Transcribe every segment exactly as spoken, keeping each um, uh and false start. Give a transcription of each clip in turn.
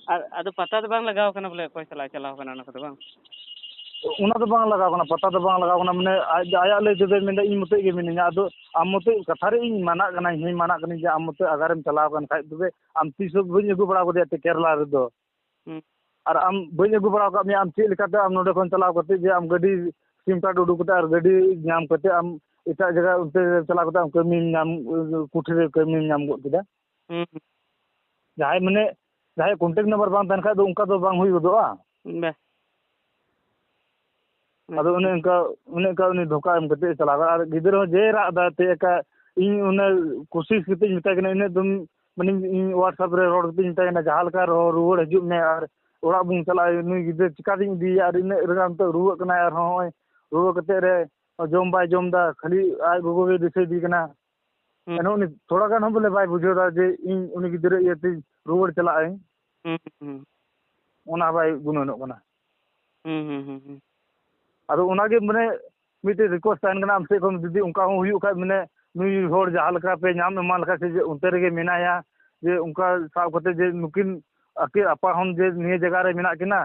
ᱟᱨ ᱟᱫᱚ ᱯᱟᱛᱟ ᱫᱚ ᱵᱟᱝ ᱞᱟᱜᱟᱣ ᱠᱟᱱᱟ ᱵᱚᱞᱮ, ᱚᱠᱚᱭ ᱥᱟᱞᱟᱜ ᱮ ᱪᱟᱞᱟᱣ ᱠᱟᱱᱟ ᱚᱱᱟ ᱠᱚᱫᱚ ᱵᱟᱝ? ᱚᱱᱟ ᱫᱚ ᱵᱟᱝ ᱞᱟᱜᱟᱣ ᱠᱟᱱᱟ, ᱯᱟᱛᱟ ᱫᱚ ᱵᱟᱝ ᱞᱟᱜᱟᱣ ᱠᱟᱱᱟ᱾ ᱢᱟᱱᱮ ᱟᱡ, ᱟᱭᱟᱜ ᱞᱟᱹᱭ ᱛᱮᱫᱚᱭ ᱢᱮᱱᱫᱟ, "ᱤᱧ ᱢᱚᱛᱚᱡ ᱜᱮ ᱢᱤᱱᱟᱹᱧᱟ, ᱟᱫᱚ ᱟᱢ ᱢᱚᱛᱚᱡ ᱠᱟᱛᱷᱟ ᱨᱮ ᱤᱧ ᱢᱟᱱᱟᱜ ᱠᱟᱱᱟ, ᱤᱧ ᱦᱚᱸᱧ ᱢᱟᱱᱟᱜ ᱠᱟᱹᱱᱟᱹᱧ ᱡᱮ ᱟᱢ ᱢᱚᱛᱚᱡ ᱟᱜᱟᱨᱮᱢ ᱪᱟᱞᱟᱣ ᱠᱟᱱ ᱠᱷᱟᱡ ᱛᱚᱵᱮ ᱟᱢ ᱛᱤᱥ ᱦᱚᱸ ᱵᱟᱹᱧ ᱟᱹᱜᱩ ᱵᱟᱲᱟ ᱠᱟᱫᱮᱭᱟ ᱛᱚ ᱠᱮᱨᱟᱞᱟ ᱨᱮᱫᱚ᱾ ᱦᱩᱸ᱾ ᱟᱨ ᱟᱢ ᱵᱟᱹᱧ ᱟᱹᱜᱩ ᱵᱟᱲᱟ ᱟᱠᱟᱫ ᱢᱮᱭᱟ, ᱟᱢ ᱪᱮᱫ ᱞᱮᱠᱟᱛᱮ ᱟᱢ ᱱᱚᱰᱮ ᱠᱷᱚᱱ ᱪᱟᱞᱟᱣ ᱠᱟᱛᱮ ᱡᱮ ᱟᱢ ᱜᱟᱹᱰᱤ ᱥᱤᱢ ᱠᱟᱨᱰ ᱩᱰᱩᱠ ᱠᱟᱛᱮ ᱟᱨ ᱜᱟᱹᱰᱤ ᱧᱟᱢ ᱠᱟᱛᱮ ᱟᱢ ᱮᱴᱟᱜ ᱡᱟᱭᱜᱟ ᱚᱱᱛᱮ ᱪᱟᱞᱟᱣ ᱠᱟᱛᱮ ᱟᱢ ᱠᱟᱹᱢᱤᱢ ᱧᱟᱢ, ᱠᱩᱴᱷᱤ ᱨᱮ ᱠᱟᱹᱢᱤᱢ ᱧᱟᱢ ᱜᱚᱫ ᱠᱮᱫᱟ?" ᱦᱩᱸ᱾ ᱡᱟᱦᱟᱸᱭ ᱢᱟᱱᱮ, ᱡᱟᱦᱟᱸᱭᱟᱜ ᱠᱚᱱᱴᱟᱠᱴ ᱱᱟᱢᱵᱟᱨ ᱵᱟᱝ ᱛᱟᱦᱮᱱ ᱠᱷᱟᱡ ᱫᱚ ᱚᱱᱠᱟ ᱫᱚ ᱵᱟᱝ ᱦᱩᱭ ᱜᱚᱫᱚᱜᱼᱟ᱾ ᱵᱮᱥ᱾ ᱟᱫᱚ ᱚᱱᱮ ᱚᱱᱠᱟ, ᱚᱱᱮ ᱚᱱᱠᱟ ᱩᱱᱤ ᱫᱷᱳᱠᱟ ᱮᱢ ᱠᱟᱛᱮ ᱪᱟᱞᱟᱣ ᱠᱟᱱᱟ᱾ ᱟᱨ ᱜᱤᱫᱽᱨᱟᱹ ᱦᱚᱸ ᱡᱮ ᱨᱟᱜ ᱫᱟ ᱛᱮ ᱮᱠᱟ, ᱤᱧ ᱚᱱᱟ ᱠᱩᱥᱤᱥ ᱠᱟᱛᱮᱧ ᱢᱮᱛᱟᱭ ᱠᱟᱱᱟ, ᱤᱱᱟᱹᱜ ᱫᱚᱢ, ᱢᱟᱱᱮ ᱤᱧ WhatsApp ᱨᱮ ᱨᱚᱲ ᱠᱟᱛᱮᱧ ᱢᱮᱛᱟᱭ ᱠᱟᱱᱟ, "ᱡᱟᱦᱟᱸ ᱞᱮᱠᱟ ᱨᱮᱦᱚᱸ ᱨᱩᱣᱟᱹᱲ ᱦᱤᱡᱩᱜ ᱢᱮ, ᱟᱨ ᱚᱲᱟᱜ ᱵᱚᱱ ᱪᱟᱞᱟᱜᱼᱟ, ᱱᱩᱭ ᱜᱤᱫᱽᱨᱟᱹ ᱪᱤᱠᱟᱛᱤᱧ ᱤᱫᱤᱭᱮᱭᱟ?" ᱟᱨ ᱤᱱᱟᱹᱜ ᱨᱮ ᱱᱤᱛᱚᱜ ᱨᱩᱣᱟᱹᱜ ᱠᱟᱱᱟᱭ, ᱟᱨᱦᱚᱸ ᱱᱚᱜᱼᱚᱭ ᱨᱩᱣᱟᱹ ᱠᱟᱛᱮ ᱨᱮ ᱡᱚᱢ ᱵᱟᱭ ᱡᱚᱢ ᱮᱫᱟ, ᱠᱷᱟᱹᱞᱤ ᱟᱡ ᱜᱚᱜᱚ ᱜᱮ ᱫᱤᱥᱟᱹᱭᱮᱫᱮ ᱠᱟᱱᱟ᱾ ᱦᱩᱸ᱾ ᱮᱱᱦᱚᱸ ᱩᱱᱤ ᱛᱷᱚᱲᱟ ᱜᱟᱱ ᱦᱚᱸ ᱵᱚᱞᱮ ᱵᱟᱭ ᱵᱩᱡᱷᱟᱹᱣ ᱮᱫᱟ ᱡᱮ ᱤᱧ ᱩᱱᱤ ᱜᱤᱫᱽᱨᱟᱹ ᱤᱭᱟᱹᱛᱮᱧ ᱨᱩᱣᱟᱹᱲ ᱪᱟᱞᱟᱜ ᱟᱹᱧ᱾ ᱦᱩᱸ, ᱦᱩᱸ᱾ ᱚᱱᱟ ᱵᱟᱭ ᱜᱩᱱᱟᱹᱱᱚᱜ ᱠᱟᱱᱟ᱾ ᱦᱩᱸ, ᱦᱩᱸ, ᱦᱩᱸ, ᱦᱩᱸ᱾ ᱟᱫᱚ ᱚᱱᱟᱜᱮ ᱢᱟᱱᱮ ᱢᱤᱫᱴᱮᱡ ᱨᱤᱠᱩᱭᱮᱥᱴ ᱛᱟᱦᱮᱱ ᱠᱟᱱᱟ ᱟᱢ ᱥᱮᱫ ᱠᱷᱚᱱ, ᱡᱩᱫᱤ ᱚᱱᱠᱟ ᱦᱚᱸ ᱦᱩᱭᱩᱜ ᱠᱷᱟᱡ, ᱢᱟᱱᱮ ᱱᱩᱭ ᱦᱚᱲ ᱡᱟᱦᱟᱸ ᱞᱮᱠᱟ ᱯᱮ ᱧᱟᱢ ᱮᱢᱟᱱ ᱞᱮᱠᱷᱟᱡ ᱥᱮ ᱡᱮ ᱚᱱᱛᱮ ᱨᱮᱜᱮ ᱢᱮᱱᱟᱭᱟ, ᱡᱮ ᱚᱱᱠᱟ ᱥᱟᱵ ᱠᱟᱛᱮ ᱡᱮ ᱱᱩᱠᱤᱱ ᱟᱹᱠᱤᱱ ᱟᱯᱟ ᱦᱚᱱ ᱡᱮ ᱱᱤᱭᱟᱹ ᱡᱟᱭᱜᱟ ᱨᱮ ᱢᱮᱱᱟᱜ ᱠᱤᱱᱟ,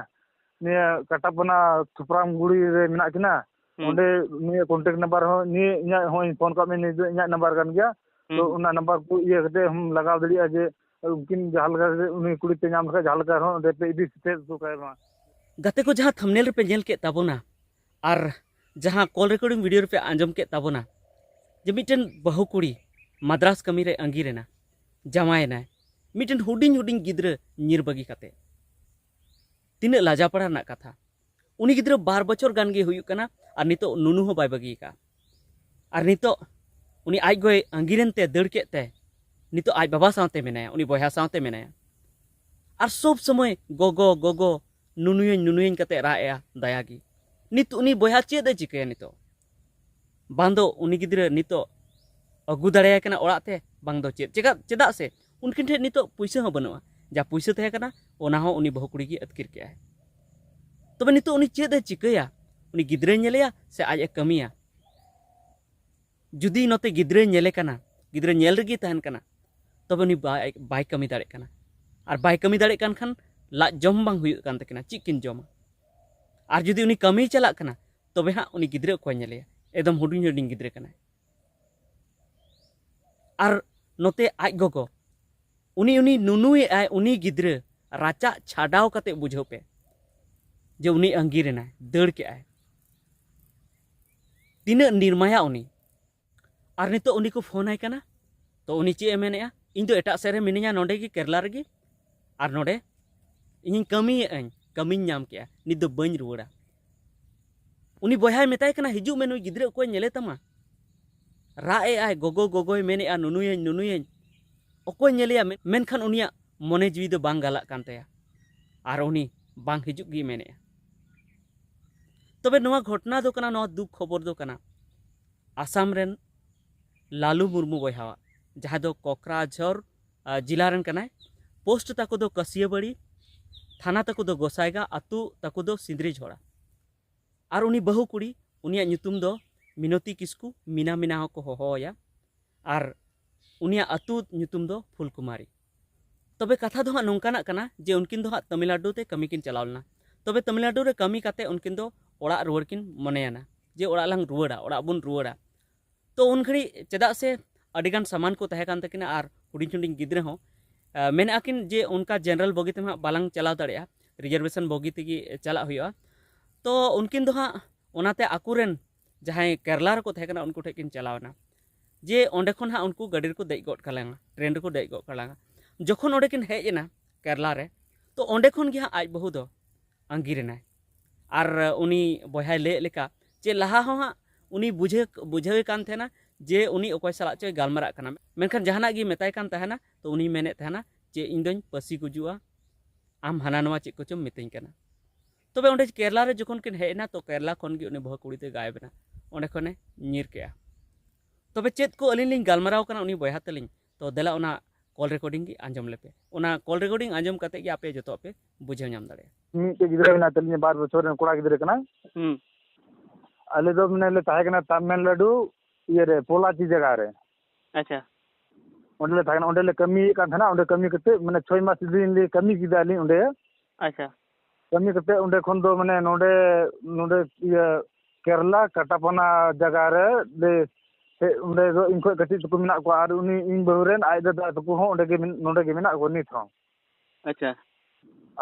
ᱱᱤᱭᱟᱹ ᱠᱟᱴᱟᱯᱟᱱᱟ ᱛᱷᱩᱯᱨᱟᱢ ᱜᱩᱲᱤ ᱨᱮ ᱢᱮᱱᱟᱜ ᱠᱤᱱᱟ, ᱦᱩᱸ᱾ ᱚᱸᱰᱮ ᱱᱤᱭᱟᱹ ᱠᱚᱱᱴᱟᱠᱴ ᱱᱟᱢᱵᱟᱨ ᱦᱚᱸ ᱱᱤᱭᱟᱹ ᱤᱧᱟᱹᱜ ᱦᱚᱸᱧ ᱯᱷᱳᱱ ᱠᱟᱜ ᱢᱮ, ᱱᱤᱭᱟᱹ ᱫᱚ ᱤᱧᱟᱹᱜ ᱱᱟᱢᱵᱟᱨ ᱠᱟᱱ ᱜᱮᱭᱟ᱾ ᱛᱚ ᱦᱩᱸ᱾ ᱚᱱᱟ ᱱᱟᱢᱵᱟᱨ ᱠᱚ ᱤᱭᱟᱹ ᱠᱟᱛᱮ ᱦᱚᱸᱢ ᱞᱟᱜᱟᱣ ᱫᱟᱲᱮᱭᱟᱜᱼᱟ ᱡᱮ ᱩᱱᱠᱤᱱ ᱡᱟᱦᱟᱸ ᱞᱮᱠᱟ ᱠᱟᱛᱮ ᱩᱱᱤ ᱠᱩᱲᱤ ᱯᱮ ᱧᱟᱢ ᱞᱮᱠᱷᱟᱡ ᱡᱟᱦᱟᱸ ᱞᱮᱠᱟ ᱨᱮᱦᱚᱸ ᱚᱸᱰᱮ ᱯᱮ ᱤᱫᱤ ᱥᱮᱴᱮᱨ ᱦᱚᱴᱚ ᱠᱟᱭ ᱢᱟ᱾ ᱜᱟᱛᱮ ᱠᱚ, ᱡᱟᱦᱟᱸ ᱛᱷᱟᱢᱵᱱᱮᱞ ᱨᱮᱯᱮ ᱧᱮᱞ ᱠᱮᱫ ᱛᱟᱵᱚᱱᱟ ᱟᱨ ᱡᱟᱦᱟᱸ ᱠᱚᱞ ᱨᱮᱠᱚᱨᱰᱤᱝ ᱵᱷᱤᱰᱤᱭᱳ ᱨᱮᱯᱮ ᱟᱸᱡᱚᱢ ᱠᱮᱫ ᱛᱟᱵᱚᱱᱟ, ᱡᱮ ᱢᱤᱫᱴᱮᱱ ᱵᱟᱹᱦᱩ ᱠᱩᱲᱤ ᱢᱟᱫᱽᱨᱟᱥ ᱠᱟᱹᱢᱤ ᱨᱮ ᱟᱸᱜᱤᱨ ᱮᱱᱟ, ᱡᱟᱶᱟᱭ ᱮᱱᱟᱭ, ᱢᱤᱫᱴᱮᱱ ᱦᱩᱰᱤᱧ ᱦᱩᱰᱤᱧ ᱜᱤᱫᱽᱨᱟᱹ ᱧᱤᱨ ᱵᱟᱹᱜᱤ ᱠᱟᱛᱮ᱾ ᱛᱤᱱᱟᱹᱜ ᱞᱟᱡᱟᱯᱟᱲᱟ ᱨᱮᱱᱟᱜ ᱠᱟᱛᱷᱟ᱾ ᱩᱱᱤ ᱜᱤᱫᱽᱨᱟᱹ ᱵᱟᱨ ᱵᱚᱪᱷᱚᱨ ᱜᱟᱱ ᱜᱮ ᱦᱩᱭᱩᱜ ᱠᱟᱱᱟ ᱟᱨ ᱱᱤᱛᱚᱜ ᱱᱩᱱᱩ ᱦᱚᱸ ᱵᱟᱭ ᱵᱟᱹᱜᱤ ᱟᱠᱟᱫᱼᱟ᱾ ᱟᱨ ᱱᱤᱛᱚᱜ ᱩᱱᱤ ᱟᱡ ᱜᱚᱭ ᱟᱸᱜᱤᱨᱮᱱ ᱛᱮ ᱫᱟᱹᱲ ᱠᱮᱫ ᱛᱮ ᱱᱤᱛᱚᱜ ᱟᱡ ᱵᱟᱵᱟ ᱥᱟᱶᱛᱮ ᱢᱮᱱᱟᱭᱟ, ᱩᱱᱤ ᱵᱚᱭᱦᱟ ᱥᱟᱶᱛᱮ ᱢᱮᱱᱟᱭᱟ᱾ ᱟᱨ ᱥᱚᱵ ᱥᱚᱢᱚᱭ ᱜᱚᱜᱚ, ᱜᱚᱜᱚ, ᱱᱩᱱᱩᱭᱟᱹᱧ, ᱱᱩᱱᱩᱭᱟᱹᱧ ᱠᱟᱛᱮ ᱨᱟᱜ ᱮᱜᱼᱟ ᱫᱟᱭᱟ ᱜᱮ᱾ ᱱᱤᱛ ᱩᱱᱤ ᱵᱚᱭᱦᱟ ᱪᱮᱫ ᱮ ᱪᱤᱠᱟᱹᱭᱟ ᱱᱤᱛᱚᱜ? ᱵᱟᱝ ᱫᱚ ᱩᱱᱤ ᱜᱤᱫᱽᱨᱟᱹ ᱱᱤᱛᱚᱜ ᱟᱹᱜᱩ ᱫᱟᱲᱮᱭᱟᱭ ᱠᱟᱱᱟ ᱚᱲᱟᱜ ᱛᱮ, ᱵᱟᱝ ᱫᱚ ᱪᱮᱫ᱾ ᱪᱮᱫᱟᱜ, ᱪᱮᱫᱟᱜ ᱥᱮ ᱩᱱᱠᱤᱱ ᱴᱷᱮᱱ ᱱᱤᱛᱚᱜ ᱯᱩᱭᱥᱟᱹ ᱦᱚᱸ ᱵᱟᱹᱱᱩᱜᱼᱟ᱾ ᱡᱟ ᱯᱩᱭᱥᱟᱹ ᱛᱟᱦᱮᱸ ᱠᱟᱱᱟ, ᱚᱱᱟ ᱦᱚᱸ ᱩᱱᱤ ᱵᱟᱹᱦᱩ ᱠᱩᱲᱤ ᱜᱮ ᱟᱹᱛᱠᱤᱨ ᱠᱮᱜᱼᱟᱭ᱾ ᱛᱚᱵᱮ ᱱᱤᱛᱚᱜ ᱩᱱᱤ ᱪᱮᱫ ᱮ ᱪᱤᱠᱟᱹᱭᱟ? ᱩᱱᱤ ᱜᱤᱫᱽᱨᱟᱹᱭ ᱧᱮᱞᱮᱭᱟ ᱥᱮ ᱟᱡ ᱮ ᱠᱟᱹᱢᱤᱭᱟ? ᱡᱩᱫᱤ ᱱᱚᱛᱮ ᱜᱤᱫᱽᱨᱟᱹᱭ ᱧᱮᱞᱮ ᱠᱟᱱᱟ, ᱜᱤᱫᱽᱨᱟᱹ ᱧᱮᱞ ᱨᱮᱜᱮᱭ ᱛᱟᱦᱮᱱ ᱠᱟᱱᱟ, ᱛᱚᱵᱮ ᱩᱱᱤ ᱵᱟᱭ, ᱵᱟᱭ ᱠᱟᱹᱢᱤ ᱫᱟᱲᱮᱭᱟᱜ ᱠᱟᱱᱟ᱾ ᱟᱨ ᱵᱟᱭ ᱠᱟᱹᱢᱤ ᱫᱟᱲᱮᱭᱟᱜ ᱠᱟᱱ ᱠᱷᱟᱱ ᱞᱟᱡ ᱡᱚᱢ ᱵᱟᱝ ᱦᱩᱭᱩᱜ ᱠᱟᱱ ᱛᱟᱹᱠᱤᱱᱟ, ᱪᱮᱫ ᱠᱤᱱ ᱡᱚᱢᱟ? ᱟᱨ ᱡᱩᱫᱤ ᱩᱱᱤ ᱠᱟᱹᱢᱤᱭ ᱪᱟᱞᱟᱜ ᱠᱟᱱᱟ, ᱛᱚᱵᱮ ᱦᱟᱸᱜ ᱩᱱᱤ ᱜᱤᱫᱽᱨᱟᱹ ᱚᱠᱚᱭ ᱧᱮᱞᱮᱭᱟ? ᱮᱠᱫᱚᱢ ᱦᱩᱰᱤᱧ ᱦᱩᱰᱤᱧ ᱜᱤᱫᱽᱨᱟᱹ ᱠᱟᱱᱟᱭ᱾ ᱟᱨ ᱱᱚᱛᱮ ᱟᱡ ᱜᱚᱜᱚ, ᱩᱱᱤ, ᱩᱱᱤ ᱱᱩᱱᱩᱭᱮᱫ ᱟᱭ, ᱩᱱᱤ ᱜᱤᱫᱽᱨᱟᱹ ᱨᱟᱪᱟᱜ ᱪᱷᱟᱰᱟᱣ ᱠᱟᱛᱮ ᱵᱩᱡᱷᱟᱹᱣ ᱯᱮ ᱡᱮ ᱩᱱᱤ ᱟᱺᱜᱤᱨ ᱮᱱᱟᱭ, ᱫᱟᱹᱲ ᱠᱮᱜᱼᱟᱭ᱾ ᱛᱤᱱᱟᱹᱜ ᱱᱤᱨᱢᱟᱭᱟ ᱩᱱᱤ᱾ ᱟᱨ ᱱᱤᱛᱚᱜ ᱩᱱᱤ ᱠᱚ ᱯᱷᱳᱱ ᱟᱭ ᱠᱟᱱᱟ, ᱛᱚ ᱩᱱᱤ ᱪᱮᱫ ᱮ ᱢᱮᱱᱮᱫᱼᱟ? "ᱤᱧ ᱫᱚ ᱮᱴᱟᱜ ᱥᱮᱫ ᱨᱮ ᱢᱤᱱᱟᱹᱧᱟ, ᱱᱚᱰᱮ ᱜᱮ, ᱠᱮᱨᱞᱟ ᱨᱮᱜᱮ, ᱟᱨ ᱱᱚᱰᱮ ᱤᱧᱤᱧ ᱠᱟᱹᱢᱤᱭᱮᱫᱼᱟᱹᱧ, ᱠᱟᱹᱢᱤᱧ ᱧᱟᱢ ᱠᱮᱜᱼᱟ, ᱱᱤᱛ ᱫᱚ ᱵᱟᱹᱧ ᱨᱩᱣᱟᱹᱲᱟ᱾" ᱩᱱᱤ ᱵᱚᱭᱦᱟᱭ ᱢᱮᱛᱟᱭ ᱠᱟᱱᱟ, "ᱦᱤᱡᱩᱜ ᱢᱮ, ᱱᱩᱭ ᱜᱤᱫᱽᱨᱟᱹ ᱚᱠᱚᱭ ᱧᱮᱞᱮ ᱛᱟᱢᱟ?" ᱨᱟᱜ ᱮᱫ ᱟᱭ, ᱜᱚᱜᱚ ᱜᱚᱜᱚᱭ ᱢᱮᱱᱮᱫᱼᱟ, "ᱱᱩᱱᱩᱭᱟᱹᱧ, ᱱᱩᱱᱩᱭᱟᱹᱧ, ᱚᱠᱚᱭ ᱧᱮᱞᱮᱭᱟ?" ᱢᱮ-, ᱢᱮᱱᱠᱷᱟᱱ ᱩᱱᱤᱭᱟᱜ ᱢᱚᱱᱮ ᱡᱤᱣᱤ ᱫᱚ ᱵᱟᱝ ᱜᱟᱞᱟᱜ ᱠᱟᱱ ᱛᱟᱭᱟ, ᱟᱨ ᱩᱱᱤ ᱵᱟᱝ ᱦᱤᱡᱩᱜ ᱜᱮᱭ ᱢᱮᱱᱮᱫᱼᱟ᱾ ᱛᱚᱵᱮ ᱱᱚᱣᱟ ᱜᱷᱚᱴᱚᱱᱟ ᱫᱚ ᱠᱟᱱᱟ, ᱱᱚᱣᱟ ᱫᱩᱠ ᱠᱷᱚᱵᱚᱨ ᱫᱚ ᱠᱟᱱᱟ ᱟᱥᱟᱢ ᱨᱮᱱ ᱞᱟᱞᱩ ᱢᱩᱨᱢᱩ ᱵᱚᱭᱦᱟᱣᱟᱜ, ᱡᱟᱦᱟᱸᱭ ᱫᱚ ᱠᱚᱠᱨᱟᱡᱷᱚᱨ, ᱟ, ᱡᱮᱞᱟ ᱨᱮᱱ ᱠᱟᱱᱟᱭ᱾ ᱯᱳᱥᱴ ᱛᱟᱠᱚ ᱫᱚ ᱠᱟᱹᱥᱤᱭᱟᱹᱵᱟᱹᱲᱤ, ᱛᱷᱟᱱᱟ ᱛᱟᱠᱚ ᱫᱚ ᱜᱚᱥᱟᱭᱜᱟ, ᱟᱹᱛᱩ ᱛᱟᱠᱚ ᱫᱚ ᱥᱤᱸᱫᱽᱨᱤ ᱡᱷᱚᱲᱟ᱾ ᱟᱨ ᱩᱱᱤ ᱵᱟᱹᱦᱩ ᱠᱩᱲᱤ, ᱩᱱᱤᱭᱟᱜ ᱧᱩᱛᱩᱢ ᱫᱚ ᱢᱤᱱᱚᱛᱤ ᱠᱤᱥᱠᱩ, ᱢᱤᱱᱟ ᱢᱤᱱᱟ ᱦᱚᱸᱠᱚ ᱦᱚᱦᱚ ᱟᱭᱟ᱾ ᱟᱨ ᱩᱱᱤᱭᱟᱜ ᱟᱹᱛᱩ ᱧᱩᱛᱩᱢ ᱫᱚ ᱯᱷᱩᱞᱠᱩᱢᱟᱨᱤ᱾ ᱛᱚᱵᱮ ᱠᱟᱛᱷᱟ ᱫᱚ ᱦᱟᱸᱜ ᱱᱚᱝᱠᱟᱱᱟᱜ ᱠᱟᱱᱟ ᱡᱮ ᱩᱱᱠᱤᱱ ᱫᱚ ᱦᱟᱸᱜ ᱛᱟᱢᱤᱞᱱᱟᱰᱩ ᱛᱮ ᱠᱟᱹᱢᱤ ᱠᱤᱱ ᱪᱟᱞᱟᱣ ᱞᱮᱱᱟ᱾ ᱛᱚᱵᱮ ᱛᱟᱢᱤᱞᱱᱟᱰᱩ ᱨᱮ ᱠᱟᱹᱢᱤ ᱠᱟᱛᱮ ᱩᱱᱠᱤᱱ ᱫᱚ ᱚᱲᱟᱜ ᱨᱩᱣᱟᱹᱲ ᱠᱤᱱ ᱢᱚᱱᱮᱭᱟᱱᱟ ᱡᱮ ᱚᱲᱟᱜ ᱞᱟᱝ ᱨᱩᱣᱟᱹᱲᱟ, ᱚᱲᱟᱜ ᱵᱚᱱ ᱨᱩᱣᱟᱹᱲᱟ᱾ ᱛᱚ ᱩᱱ ᱜᱷᱟᱹᱲᱤᱡ ᱪᱮᱫᱟᱜ ᱥᱮ ᱟᱹᱰᱤᱜᱟᱱ ᱥᱟᱢᱟᱱ ᱠᱚ ᱛᱟᱦᱮᱸ ᱠᱟᱱ ᱛᱟᱹᱠᱤᱱᱟ ᱟᱨ ᱦᱩᱰᱤᱧ ᱦᱩᱰᱤᱧ ᱜᱤᱫᱽᱨᱟᱹ ᱦᱚᱸ, ᱟ, ᱢᱮᱱᱮᱫᱼᱟ ᱠᱤᱱ ᱡᱮ ᱚᱱᱠᱟ ᱡᱮᱱᱟᱨᱮᱞ ᱵᱚᱜᱤ ᱛᱮᱢᱟ ᱦᱟᱸᱜ ᱵᱟᱞᱟᱝ ᱪᱟᱞᱟᱣ ᱫᱟᱲᱮᱭᱟᱜᱼᱟ, ᱨᱤᱡᱟᱨᱵᱷᱮᱥᱚᱱ ᱵᱚᱜᱤ ᱛᱮᱜᱮ ᱪᱟᱞᱟᱜ ᱦᱩᱭᱩᱜᱼᱟ᱾ ᱛᱚ ᱩᱱᱠᱤᱱ ᱫᱚ ᱦᱟᱸᱜ ᱚᱱᱟᱛᱮ ᱟᱠᱚᱨᱮᱱ ᱡᱟᱦᱟᱸᱭ ᱠᱮᱨᱞᱟ ᱨᱮᱠᱚ ᱛᱟᱦᱮᱸ ᱠᱟᱱᱟ ᱩᱱᱠᱩ ᱴᱷᱮᱱ ᱠᱤᱱ ᱪᱟᱞᱟᱣ ᱮᱱᱟ, ᱡᱮ ᱚᱸᱰᱮ ᱠᱷᱚᱱ ᱦᱟᱸᱜ ᱩᱱᱠᱩ ᱜᱟᱹᱰᱤ ᱨᱮᱠᱚ ᱫᱮᱡ ᱜᱚᱫ ᱠᱟᱞᱟᱝᱟ, ᱴᱨᱮᱱ ᱨᱮᱠᱚ ᱫᱮᱡ ᱜᱚᱫ ᱠᱟᱞᱟᱝᱟ᱾ ᱡᱚᱠᱷᱚᱱ ᱚᱸᱰᱮ ᱠᱤᱱ ᱦᱮᱡ ᱮᱱᱟ ᱠᱮᱨᱞᱟ ᱨᱮ, ᱛᱚ ᱚᱸᱰᱮ ᱠᱷᱚᱱ ᱜᱮ ᱦᱟᱸᱜ ᱟᱡ ᱵᱟᱹᱦᱩ ᱫᱚ ᱟᱺᱜᱤᱨ ᱮᱱᱟᱭ᱾ ᱟᱨ ᱩᱱᱤ ᱵᱚᱭᱦᱟᱭ ᱞᱟᱹᱭᱮᱫ ᱞᱮᱠᱟ ᱡᱮ ᱞᱟᱦᱟ ᱦᱚᱸ ᱦᱟᱸᱜ ᱩᱱᱤ ᱵᱩᱡᱷᱟᱹᱣ, ᱵᱩᱡᱷᱟᱹᱣᱮ ᱠᱟᱱ ᱛᱟᱦᱮᱱᱟ ᱡᱮ ᱩᱱᱤ ᱚᱠᱚᱭ ᱥᱟᱞᱟᱜ ᱪᱚᱭ ᱜᱟᱞᱢᱟᱨᱟᱜ ᱠᱟᱱᱟ, ᱢᱮᱱᱠᱷᱟᱱ ᱡᱟᱦᱟᱱᱟᱜ ᱜᱮ ᱢᱮᱛᱟᱭ ᱠᱟᱱ ᱛᱟᱦᱮᱱᱟ, ᱛᱚ ᱩᱱᱤᱭ ᱢᱮᱱᱮᱫ ᱛᱟᱦᱮᱱᱟ ᱡᱮ, "ᱤᱧ ᱫᱚᱧ ᱯᱟᱹᱥᱤ ᱜᱩᱡᱩᱜᱼᱟ, ᱟᱢ ᱦᱟᱱᱟ ᱱᱚᱣᱟ ᱪᱮᱫ ᱠᱚᱪᱚᱢ ᱢᱤᱛᱟᱹᱧ ᱠᱟᱱᱟ᱾" ᱛᱚᱵᱮ ᱚᱸᱰᱮ ᱠᱮᱨᱞᱟ ᱨᱮ ᱡᱚᱠᱷᱚᱱ ᱠᱤᱱ ᱦᱮᱡ ᱮᱱᱟ, ᱛᱚ ᱠᱮᱨᱞᱟ ᱠᱷᱚᱱ ᱜᱮ ᱩᱱᱤ ᱵᱟᱹᱦᱩ ᱠᱩᱲᱤ ᱫᱚᱭ ᱜᱟᱭᱮᱵ ᱮᱱᱟ, ᱚᱸᱰᱮ ᱠᱷᱚᱱᱮ ᱧᱤᱨ ᱠᱮᱜᱼᱟ᱾ ᱛᱚᱵᱮ ᱪᱮᱫ ᱠᱚ ᱟᱹᱞᱤᱧ ᱞᱤᱧ ᱜᱟᱞᱢᱟᱨᱟᱣ ᱠᱟᱱᱟ ᱩᱱᱤ ᱵᱚᱭᱦᱟ ᱛᱟᱹᱞᱤᱧ, ᱛᱚ ᱫᱮᱞᱟ ᱚᱱᱟ ᱠᱚᱞ ᱨᱮᱠᱚᱨᱰᱤᱝ ᱜᱮ ᱟᱸᱡᱚᱢ ᱞᱮᱯᱮ᱾ ᱚᱱᱟ ᱠᱚᱞ ᱨᱮᱠᱚᱨᱰᱤᱝ ᱟᱸᱡᱚᱢ ᱠᱟᱛᱮ ᱜᱮ ᱟᱯᱮ ᱡᱚᱛᱚᱣᱟᱜ ᱯᱮ ᱵᱩᱡᱷᱟᱹᱣ ᱧᱟᱢ ᱫᱟᱲᱮᱭᱟᱜᱼᱟ᱾ ᱢᱤᱫᱴᱮᱡ ᱜᱤᱫᱽᱨᱟᱹ ᱢᱮᱱᱟᱭ ᱛᱟᱹᱞᱤᱧᱟ, ᱵᱟᱨ ᱵᱚᱪᱷᱚᱨ ᱨᱮᱱ ᱠᱚᱲᱟ ᱜᱤᱫᱽᱨᱟᱹ ᱠᱟᱱᱟᱭ᱾ ᱦᱩᱸ᱾ ᱟᱞᱮ ᱫᱚ ᱢᱟᱱᱮ ᱞᱮ ᱛᱟᱦᱮᱸ ᱠᱟᱱᱟ ᱛᱟᱢᱤᱞᱱᱟᱰᱩ ᱤᱭᱟᱹ ᱨᱮ, ᱯᱚᱞᱟᱪᱤ ᱡᱟᱭᱜᱟ ᱨᱮ᱾ ᱟᱪᱪᱷᱟ᱾ ᱚᱸᱰᱮ ᱞᱮ ᱛᱟᱦᱮᱸ ᱠᱟᱱᱟ, ᱚᱸᱰᱮ ᱞᱮ ᱠᱟᱹᱢᱤᱭᱮᱫ ᱠᱟᱱ ᱛᱟᱦᱮᱱᱟ᱾ ᱚᱸᱰᱮ ᱠᱟᱹᱢᱤ ᱠᱟᱛᱮ ᱢᱟᱱᱮ ᱪᱷᱚᱭ ᱢᱟᱥ ᱫᱤᱱ ᱞᱮ ᱠᱟᱹᱢᱤ ᱠᱮᱫᱟ ᱟᱹᱞᱤᱧ ᱚᱸᱰᱮ᱾ ᱟᱪᱪᱷᱟ᱾ ᱠᱟᱹᱢᱤ ᱠᱟᱛᱮ ᱚᱸᱰᱮ ᱠᱷᱚᱱ ᱫᱚ ᱢᱟᱱᱮ ᱱᱚᱰᱮ, ᱱᱚᱰᱮ ᱤᱭᱟᱹ ᱠᱮᱨᱞᱟ ᱠᱟᱴᱟᱯᱟᱱᱟ ᱡᱟᱭᱜᱟ ᱨᱮ ᱞᱮ ᱦᱮᱡ, ᱚᱸᱰᱮ ᱫᱚ ᱤᱧ ᱠᱷᱚᱱ ᱠᱟᱹᱴᱤᱡ ᱛᱟᱠᱚ ᱢᱮᱱᱟᱜ ᱠᱚᱣᱟ ᱟᱨ ᱩᱱᱤ ᱤᱧ ᱵᱟᱹᱦᱩ ᱨᱮᱱ ᱟᱡ ᱫᱟᱫᱟ ᱛᱟᱠᱚ ᱦᱚᱸ ᱚᱸᱰᱮ ᱜᱮ ᱢᱮᱱ-, ᱱᱚᱰᱮ ᱜᱮ ᱢᱮᱱᱟᱜ ᱠᱚᱣᱟ ᱱᱤᱛ ᱦᱚᱸ᱾ ᱟᱪᱪᱷᱟ᱾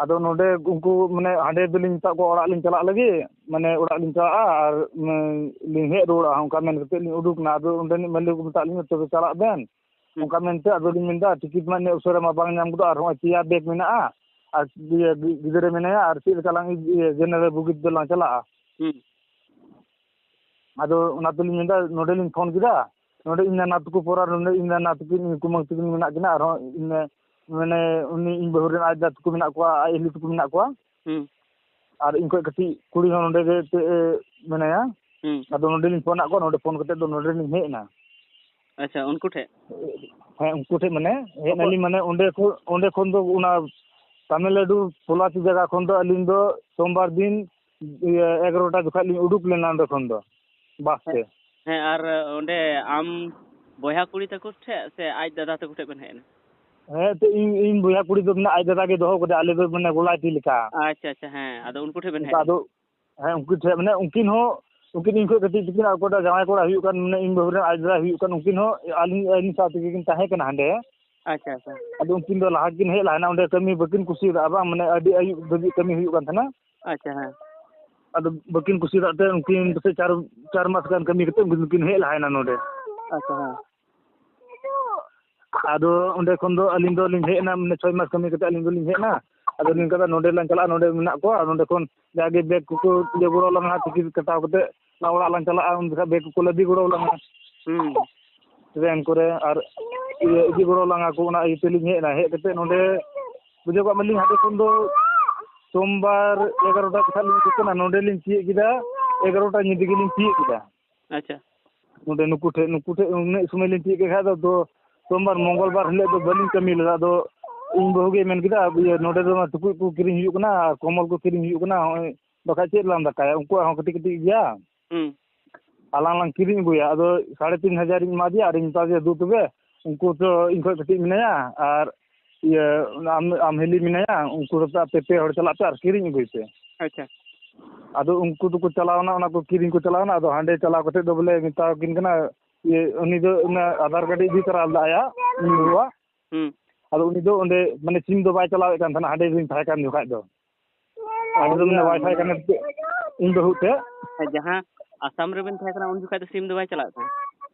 ᱟᱫᱚ ᱱᱚᱰᱮ ᱩᱱᱠᱩ ᱢᱟᱱᱮ ᱦᱟᱸᱰᱮ ᱫᱚᱞᱤᱧ ᱢᱮᱛᱟᱫ ᱠᱚᱣᱟ ᱚᱲᱟᱜ ᱞᱤᱧ ᱪᱟᱞᱟᱜ ᱞᱟᱹᱜᱤᱫ, ᱢᱟᱱᱮ ᱚᱲᱟᱜ ᱞᱤᱧ ᱪᱟᱞᱟᱜᱼᱟ ᱟᱨ, ᱩᱢ, ᱞᱤᱧ ᱦᱮᱡ ᱨᱩᱣᱟᱹᱲᱚᱜᱼᱟ, ᱚᱱᱠᱟ ᱢᱮᱱ ᱠᱟᱛᱮᱫ ᱞᱤᱧ ᱩᱰᱩᱠ ᱮᱱᱟ᱾ ᱟᱫᱚ ᱚᱸᱰᱮᱱᱤᱡ ᱢᱟᱹᱞᱤᱠ ᱠᱚ ᱢᱮᱛᱟᱜ ᱞᱤᱧᱟ, "ᱛᱚᱵᱮ ᱪᱟᱞᱟᱜ ᱵᱮᱱ", ᱦᱩᱸ᱾ ᱚᱱᱠᱟ ᱢᱮᱱᱛᱮ ᱟᱫᱚᱞᱤᱧ ᱢᱮᱱᱫᱟ, "ᱴᱤᱠᱤᱴ ᱢᱟ ᱤᱱᱟᱹ ᱩᱥᱟᱹᱨᱟ ᱢᱟ ᱵᱟᱝ ᱧᱟᱢ ᱜᱚᱫᱚᱜᱼᱟ, ᱟᱨ ᱦᱚᱸᱜᱼᱚᱭ ᱯᱮᱭᱟ ᱵᱮᱜᱽ ᱢᱮᱱᱟᱜᱼᱟ, ᱟᱨ ᱤᱭᱟᱹ ᱜᱤ-, ᱜᱤᱫᱽᱨᱟᱹ ᱢᱮᱱᱟᱭᱟ, ᱟᱨ ᱪᱮᱫ ᱞᱮᱠᱟ ᱞᱟᱝ ᱤᱭᱟᱹ ᱡᱮᱱᱟᱨᱮᱞ ᱵᱩᱜᱤ ᱛᱮᱫᱚ ᱞᱟᱝ ᱪᱟᱞᱟᱜᱼᱟ?" ᱦᱩᱸ᱾ ᱟᱫᱚ ᱚᱱᱟ ᱛᱮᱞᱤᱧ ᱢᱮᱱᱫᱟ, ᱱᱚᱰᱮᱞᱤᱧ ᱯᱷᱳᱱ ᱠᱮᱫᱟ, ᱱᱚᱰᱮ ᱤᱧ ᱱᱟᱱᱟ ᱛᱟᱠᱚ ᱯᱚᱨᱟ, ᱱᱚᱰᱮ ᱤᱧ ᱱᱟᱱᱟ ᱛᱟᱹᱠᱤᱱ, ᱤᱧ ᱠᱩᱢᱟᱹᱝ ᱛᱟᱹᱠᱤᱱ ᱢᱮᱱᱟᱜ ᱠᱤᱱᱟ, ᱟᱨᱦᱚᱸ ᱤᱧ, ᱢᱟᱱᱮ ᱩᱱᱤ ᱤᱧ ᱵᱟᱹᱦᱩ ᱨᱮᱱ ᱟᱡ ᱫᱟᱫᱟ ᱛᱟᱠᱚ ᱢᱮᱱᱟᱜ ᱠᱚᱣᱟ, ᱟᱡ ᱦᱤᱞᱤ ᱛᱟᱠᱚ ᱢᱮᱱᱟᱜ ᱠᱚᱣᱟ᱾ ᱦᱩᱸ᱾ ᱟᱨ ᱤᱧ ᱠᱷᱚᱡ ᱠᱟᱹᱴᱤᱡ ᱠᱩᱲᱤ ᱦᱚᱸ ᱱᱚᱰᱮ ᱜᱮ ᱮᱱᱛᱮᱫ, ᱮ, ᱢᱮᱱᱟᱭᱟ᱾ ᱦᱩᱸ᱾ ᱟᱫᱚ ᱱᱚᱰᱮᱞᱤᱧ ᱯᱷᱳᱱ ᱟᱫ ᱠᱚᱣᱟ, ᱱᱚᱰᱮ ᱯᱷᱳᱱ ᱠᱟᱛᱮᱫ ᱫᱚ ᱱᱚᱰᱮᱞᱤᱧ ᱦᱮᱡ ᱮᱱᱟ᱾ ᱟᱪᱪᱷᱟ, ᱩᱱᱠᱩ ᱴᱷᱮᱡ? ᱦᱮᱸ, ᱩᱱᱠᱩ ᱴᱷᱮᱡ ᱢᱟᱱᱮ ᱦᱮᱡ ᱚᱠᱚ- ᱱᱟᱞᱤᱧ, ᱢᱟᱱᱮ ᱚᱸᱰᱮ ᱠᱷᱚᱱ, ᱚᱸᱰᱮ ᱠᱷᱚᱱ ᱫᱚ ᱚᱱᱟ ᱛᱟᱢᱤᱞᱱᱟᱰᱩ ᱯᱚᱞᱟᱥᱤ ᱡᱟᱭᱜᱟ ᱠᱷᱚᱱ ᱫᱚ ᱟᱹᱞᱤᱧ ᱫᱚ ᱥᱳᱢᱵᱟᱨ ᱫᱤᱱ, ᱤᱭᱟᱹ, ᱮᱜᱟᱨᱚᱴᱟ ᱡᱚᱠᱷᱟᱡ ᱞᱤᱧ ᱩᱰᱩᱠ ᱞᱮᱱᱟ ᱚᱸᱰᱮ ᱠᱷᱚᱱ ᱫᱚ, ᱵᱟᱥ ᱛᱮ᱾ ᱦᱮᱸ, ᱟᱨ ᱚᱸᱰᱮ ᱟᱢ ᱵᱚᱭᱦᱟ ᱠᱩᱲᱤ ᱛᱟᱠᱚ ᱴᱷᱮᱡ ᱥᱮ ᱟᱡ ᱫᱟᱫᱟ ᱛᱟᱠᱚ ᱴᱷᱮᱡ ᱵᱮᱱ ᱦᱮᱡ ᱮᱱᱟ? ᱦᱮᱸ, ᱛᱚ ᱤᱧ, ᱤᱧ ᱵᱚᱭᱦᱟ ᱠᱩᱲᱤ ᱫᱚ ᱢᱟᱱᱮ ᱟᱡ ᱫᱟᱫᱟ ᱜᱮ ᱫᱚᱦᱚ ᱠᱟᱫᱮᱭᱟ, ᱟᱞᱮ ᱫᱚ ᱢᱟᱱᱮ ᱜᱚᱞᱟᱭ ᱛᱤ ᱞᱮᱠᱟ᱾ ᱟᱪᱪᱷᱟ, ᱟᱪᱪᱷᱟ, ᱦᱮᱸ, ᱟᱫᱚ ᱩᱱᱠᱩ ᱴᱷᱮᱡ ᱵᱮᱱ ᱚᱱᱠᱟ ᱦᱮᱡ ᱮᱱᱟ? ᱟᱫᱚ, ᱦᱮᱸ, ᱩᱱᱠᱤᱱ ᱴᱷᱮᱡ, ᱢᱟᱱᱮ ᱩᱱᱠᱤᱱ ᱦᱚᱸ, ᱩᱱᱠᱤᱱ ᱤᱧ ᱠᱷᱚᱡ ᱠᱟᱹᱴᱤᱡ ᱛᱟᱹᱠᱤᱱ, ᱟᱨ ᱚᱠᱚᱭᱴᱟᱜ ᱡᱟᱶᱟᱭ ᱠᱚᱲᱟ ᱦᱩᱭᱩᱜ ᱠᱟᱱ, ᱢᱟᱱᱮ ᱤᱧ ᱵᱟᱹᱦᱩ ᱨᱮᱱ ᱟᱡ ᱫᱟᱫᱟ ᱦᱩᱭᱩᱜ ᱠᱟᱱ, ᱩᱱᱠᱤᱱ ᱦᱚᱸ ᱟᱹᱞᱤᱧ, ᱟᱹᱞᱤᱧ ᱥᱟᱶ ᱛᱮᱜᱮ ᱠᱤᱱ ᱛᱟᱦᱮᱸ ᱠᱟᱱᱟ ᱦᱟᱸᱰᱮ᱾ ᱟᱪᱪᱷᱟ, ᱟᱪᱪᱷᱟ᱾ ᱟᱫᱚ ᱩᱱᱠᱤᱱ ᱫᱚ ᱞᱟᱦᱟ ᱠᱤᱱ ᱦᱮᱡ ᱞᱟᱦᱟᱭᱮᱱᱟ, ᱚᱸᱰᱮ ᱠᱟᱹᱢᱤ ᱵᱟᱹᱠᱤᱱ ᱠᱩᱥᱤᱭᱟᱫᱟ ᱵᱟᱝ, ᱢᱟᱱᱮ ᱟᱹᱰᱤ ᱟᱹᱭᱩᱵ ᱫᱷᱟᱹᱵᱤᱡ ᱠᱟᱹᱢᱤ ᱦᱩᱭᱩᱜ ᱠᱟᱱ ᱛᱟᱦᱮᱱᱟ᱾ ᱟᱪᱪᱷᱟ, ᱦᱮᱸ᱾ ᱟᱫᱚ ᱵᱟᱹᱠᱤᱱ ᱠᱩᱥᱤᱭᱟᱫᱟᱜ ᱛᱮ ᱩᱱᱠᱤᱱ ᱯᱟᱥᱮᱡ ᱪᱟᱨ, ᱪᱟᱨ ᱢᱟᱥ ᱜᱟᱱ ᱠᱟᱹᱢᱤ ᱠᱟᱛᱮ ᱩᱱᱠᱤᱱ ᱫᱚᱠᱤᱱ ᱦᱮᱡ ᱞᱟᱦᱟᱭᱮᱱᱟ ᱱᱚᱰᱮ᱾ ᱟᱪᱪᱷᱟ, ᱦᱮᱸ᱾ ᱟᱫᱚ ᱚᱸᱰᱮ ᱠᱷᱚᱱ ᱫᱚ ᱟᱹᱞᱤᱧ ᱫᱚᱞᱤᱧ ᱦᱮᱡ ᱮᱱᱟ, ᱢᱟᱱᱮ ᱪᱷᱚᱭ ᱢᱟᱥ ᱠᱟᱹᱢᱤ ᱠᱟᱛᱮ ᱟᱹᱞᱤᱧ ᱫᱚᱞᱤᱧ ᱦᱮᱡ ᱮᱱᱟ᱾ ᱟᱫᱚ ᱦᱩᱸ᱾ ᱱᱤᱝᱠᱟ ᱫᱚ ᱱᱚᱰᱮ ᱞᱟᱝ ᱪᱟᱞᱟᱜᱼᱟ, ᱱᱚᱰᱮ ᱢᱮᱱᱟᱜ ᱠᱚᱣᱟ, ᱟᱨ ᱱᱚᱰᱮ ᱠᱷᱚᱱ ᱡᱟᱜᱮ ᱵᱮᱜᱽ ᱠᱚᱠᱚ ᱤᱭᱟᱹ ᱜᱚᱲᱚ ᱞᱟᱝᱟ, ᱴᱤᱠᱤᱴ ᱠᱟᱴᱟᱣ ᱠᱟᱛᱮ ᱚᱱᱟ ᱚᱲᱟᱜ ᱞᱟᱝ ᱪᱟᱞᱟᱜᱼᱟ, ᱩᱱ ᱡᱚᱠᱷᱟᱡ ᱵᱮᱜᱽ ᱠᱚᱠᱚ ᱞᱟᱫᱮ ᱜᱚᱲᱚ ᱞᱟᱝᱟ᱾ ᱦᱩᱸ᱾ ᱴᱨᱮᱱ ᱠᱚᱨᱮ ᱟᱨ ᱤᱭᱟᱹ ᱤᱫᱤ ᱜᱚᱲᱚ ᱞᱟᱝᱟ ᱠᱚ, ᱚᱱᱟ ᱤᱭᱟᱹ ᱛᱮᱞᱤᱧ ᱦᱮᱡ ᱮᱱᱟ᱾ ᱦᱮᱡ ᱠᱟᱛᱮ ᱱᱚᱰᱮ ᱵᱩᱡᱷᱟᱹᱣ ᱠᱟᱜ ᱢᱟᱞᱤᱧ ᱦᱟᱸᱰᱮ ᱠᱷᱚᱱ ᱫᱚ ᱥᱳᱢᱵᱟᱨ ᱮᱜᱟᱨᱚᱴᱟ ᱡᱚᱠᱷᱟᱡ ᱞᱤᱧ ᱩᱰᱩᱠ ᱮᱱᱟ, ᱱᱚᱰᱮ ᱞᱤᱧ ᱛᱤᱭᱳᱜ ᱠᱮᱫᱟ ᱮᱜᱟᱨᱚᱴᱟ ᱧᱤᱫᱟᱹ ᱜᱮᱞᱤᱧ ᱛᱤᱭᱳᱜ ᱠᱮᱫᱟ᱾ ᱟᱪᱪᱷᱟ᱾ ᱱᱚᱰᱮ ᱱᱩᱠᱩ ᱴᱷᱮᱡ, ᱱᱩᱠᱩ ᱴᱷᱮᱡ ᱩᱱᱟᱹᱜ ᱥᱚᱢᱚᱭ ᱞᱤᱧ ᱛᱤᱭᱳᱜ ᱠᱮᱫ ᱠᱷᱟᱡ ᱫᱚ, ᱫᱚ ᱥᱳᱢᱵᱟᱨ ᱢᱚᱝᱜᱚᱞᱵᱟᱨ ᱦᱤᱞᱳᱜ ᱫᱚ ᱵᱟᱹᱞᱤᱧ ᱠᱟᱹᱢᱤ ᱞᱮᱫᱟ᱾ ᱟᱫᱚ ᱤᱧ ᱵᱟᱹᱦᱩ ᱜᱮᱭ ᱢᱮᱱ ᱠᱮᱫᱟ, "ᱤᱭᱟᱹ, ᱱᱚᱰᱮ ᱫᱚ ᱚᱱᱟ ᱴᱩᱠᱩᱡ ᱠᱚ ᱠᱤᱨᱤᱧ ᱦᱩᱭᱩᱜ ᱠᱟᱱᱟ ᱟᱨ ᱠᱚᱢᱵᱚᱞ ᱠᱚ ᱠᱤᱨᱤᱧ ᱦᱩᱭᱩᱜ ᱠᱟᱱᱟ, ᱦᱚᱸᱜᱼᱚᱭ ᱵᱟᱠᱷᱟᱡ ᱪᱮᱫ ᱞᱟᱝ ᱫᱟᱠᱟᱭᱟ?" ᱩᱱᱠᱩᱣᱟᱜ ᱦᱚᱸ ᱠᱟᱹᱴᱤᱡ ᱠᱟᱹᱴᱤᱡ ᱜᱮᱭᱟ᱾ ᱦᱩᱸ᱾ ᱟᱞᱟᱝ ᱞᱟᱝ ᱠᱤᱨᱤᱧ ᱟᱹᱜᱩᱭᱟ᱾ ᱟᱫᱚ ᱥᱟᱲᱮ ᱛᱤᱱ ᱦᱟᱡᱟᱨᱤᱧ ᱮᱢᱟ ᱫᱮᱭᱟ ᱟᱨᱤᱧ ᱢᱮᱛᱟ ᱫᱮᱭᱟ, "ᱫᱩ ᱛᱚᱵᱮ, ᱩᱱᱠᱩ ᱛᱚ ᱤᱧ ᱠᱷᱚᱱ ᱠᱟᱹᱴᱤᱡ ᱢᱮᱱᱟᱭᱟ, ᱟᱨ ᱤᱭᱟᱹ ᱟᱢ, ᱟᱢ ᱦᱤᱞᱤ ᱢᱮᱱᱟᱭᱟ, ᱩᱱᱠᱩ ᱫᱚ ᱟᱯᱮ ᱯᱮ ᱦᱚᱲ ᱪᱟᱞᱟᱜ ᱯᱮ ᱟᱨ ᱠᱤᱨᱤᱧ ᱟᱹᱜᱩᱭ ᱯᱮ᱾ ᱟᱪᱪᱷᱟ᱾ ᱟᱫᱚ ᱩᱱᱠᱩ ᱫᱚᱠᱚ ᱪᱟᱞᱟᱣᱱᱟ, ᱚᱱᱟ ᱠᱚ ᱠᱤᱨᱤᱧ ᱠᱚ ᱪᱟᱞᱟᱣᱱᱟ᱾ ᱟᱫᱚ ᱦᱟᱸᱰᱮ ᱪᱟᱞᱟᱣ ᱠᱟᱛᱮ ᱫᱚ ᱵᱚᱞᱮ ᱢᱮᱛᱟᱣ ᱠᱤᱱ ᱠᱟᱱᱟ, ᱤᱭᱟᱹ ᱩᱱᱤ ᱫᱚ ᱚᱱᱟ ᱟᱫᱷᱟᱨ ᱠᱟᱨᱰ ᱤᱫᱤ ᱛᱚᱨᱟ ᱞᱮᱫᱟ ᱟᱭᱟᱜ, ᱩᱱᱤ ᱵᱟᱵᱟ᱾ ᱦᱩᱸ᱾ ᱟᱫᱚ ᱩᱱᱤ ᱫᱚ ᱚᱸᱰᱮ ᱢᱟᱱᱮ ᱥᱤᱢ ᱫᱚ ᱵᱟᱭ ᱪᱟᱞᱟᱣᱮᱫ ᱠᱟᱱ ᱛᱟᱦᱮᱱᱟ, ᱦᱟᱸᱰᱮ ᱨᱤᱧ ᱛᱟᱦᱮᱸ ᱠᱟᱱ ᱡᱚᱠᱷᱟᱡ ᱫᱚ᱾ ᱟᱫᱚ ᱢᱟᱱᱮ ᱤᱭᱟᱹ, ᱣᱟᱭᱯᱷᱟᱭ ᱢᱟᱱᱮ ᱠᱟᱱᱮᱠᱴ ᱛᱮ ᱤᱧ ᱵᱟᱹᱦᱩ ᱛᱮ᱾ ᱦᱮᱸ, ᱡᱟᱦᱟᱸ ᱟᱥᱟᱢ ᱨᱮᱵᱮᱱ ᱛᱟᱦᱮᱸ ᱠᱟᱱᱟ, ᱩᱱ ᱡᱚᱠᱷᱟᱡ ᱫᱚ ᱥᱤᱢ ᱫᱚ ᱵᱟᱭ ᱪᱟᱞᱟᱜ ᱛᱟᱦᱮᱸᱫ?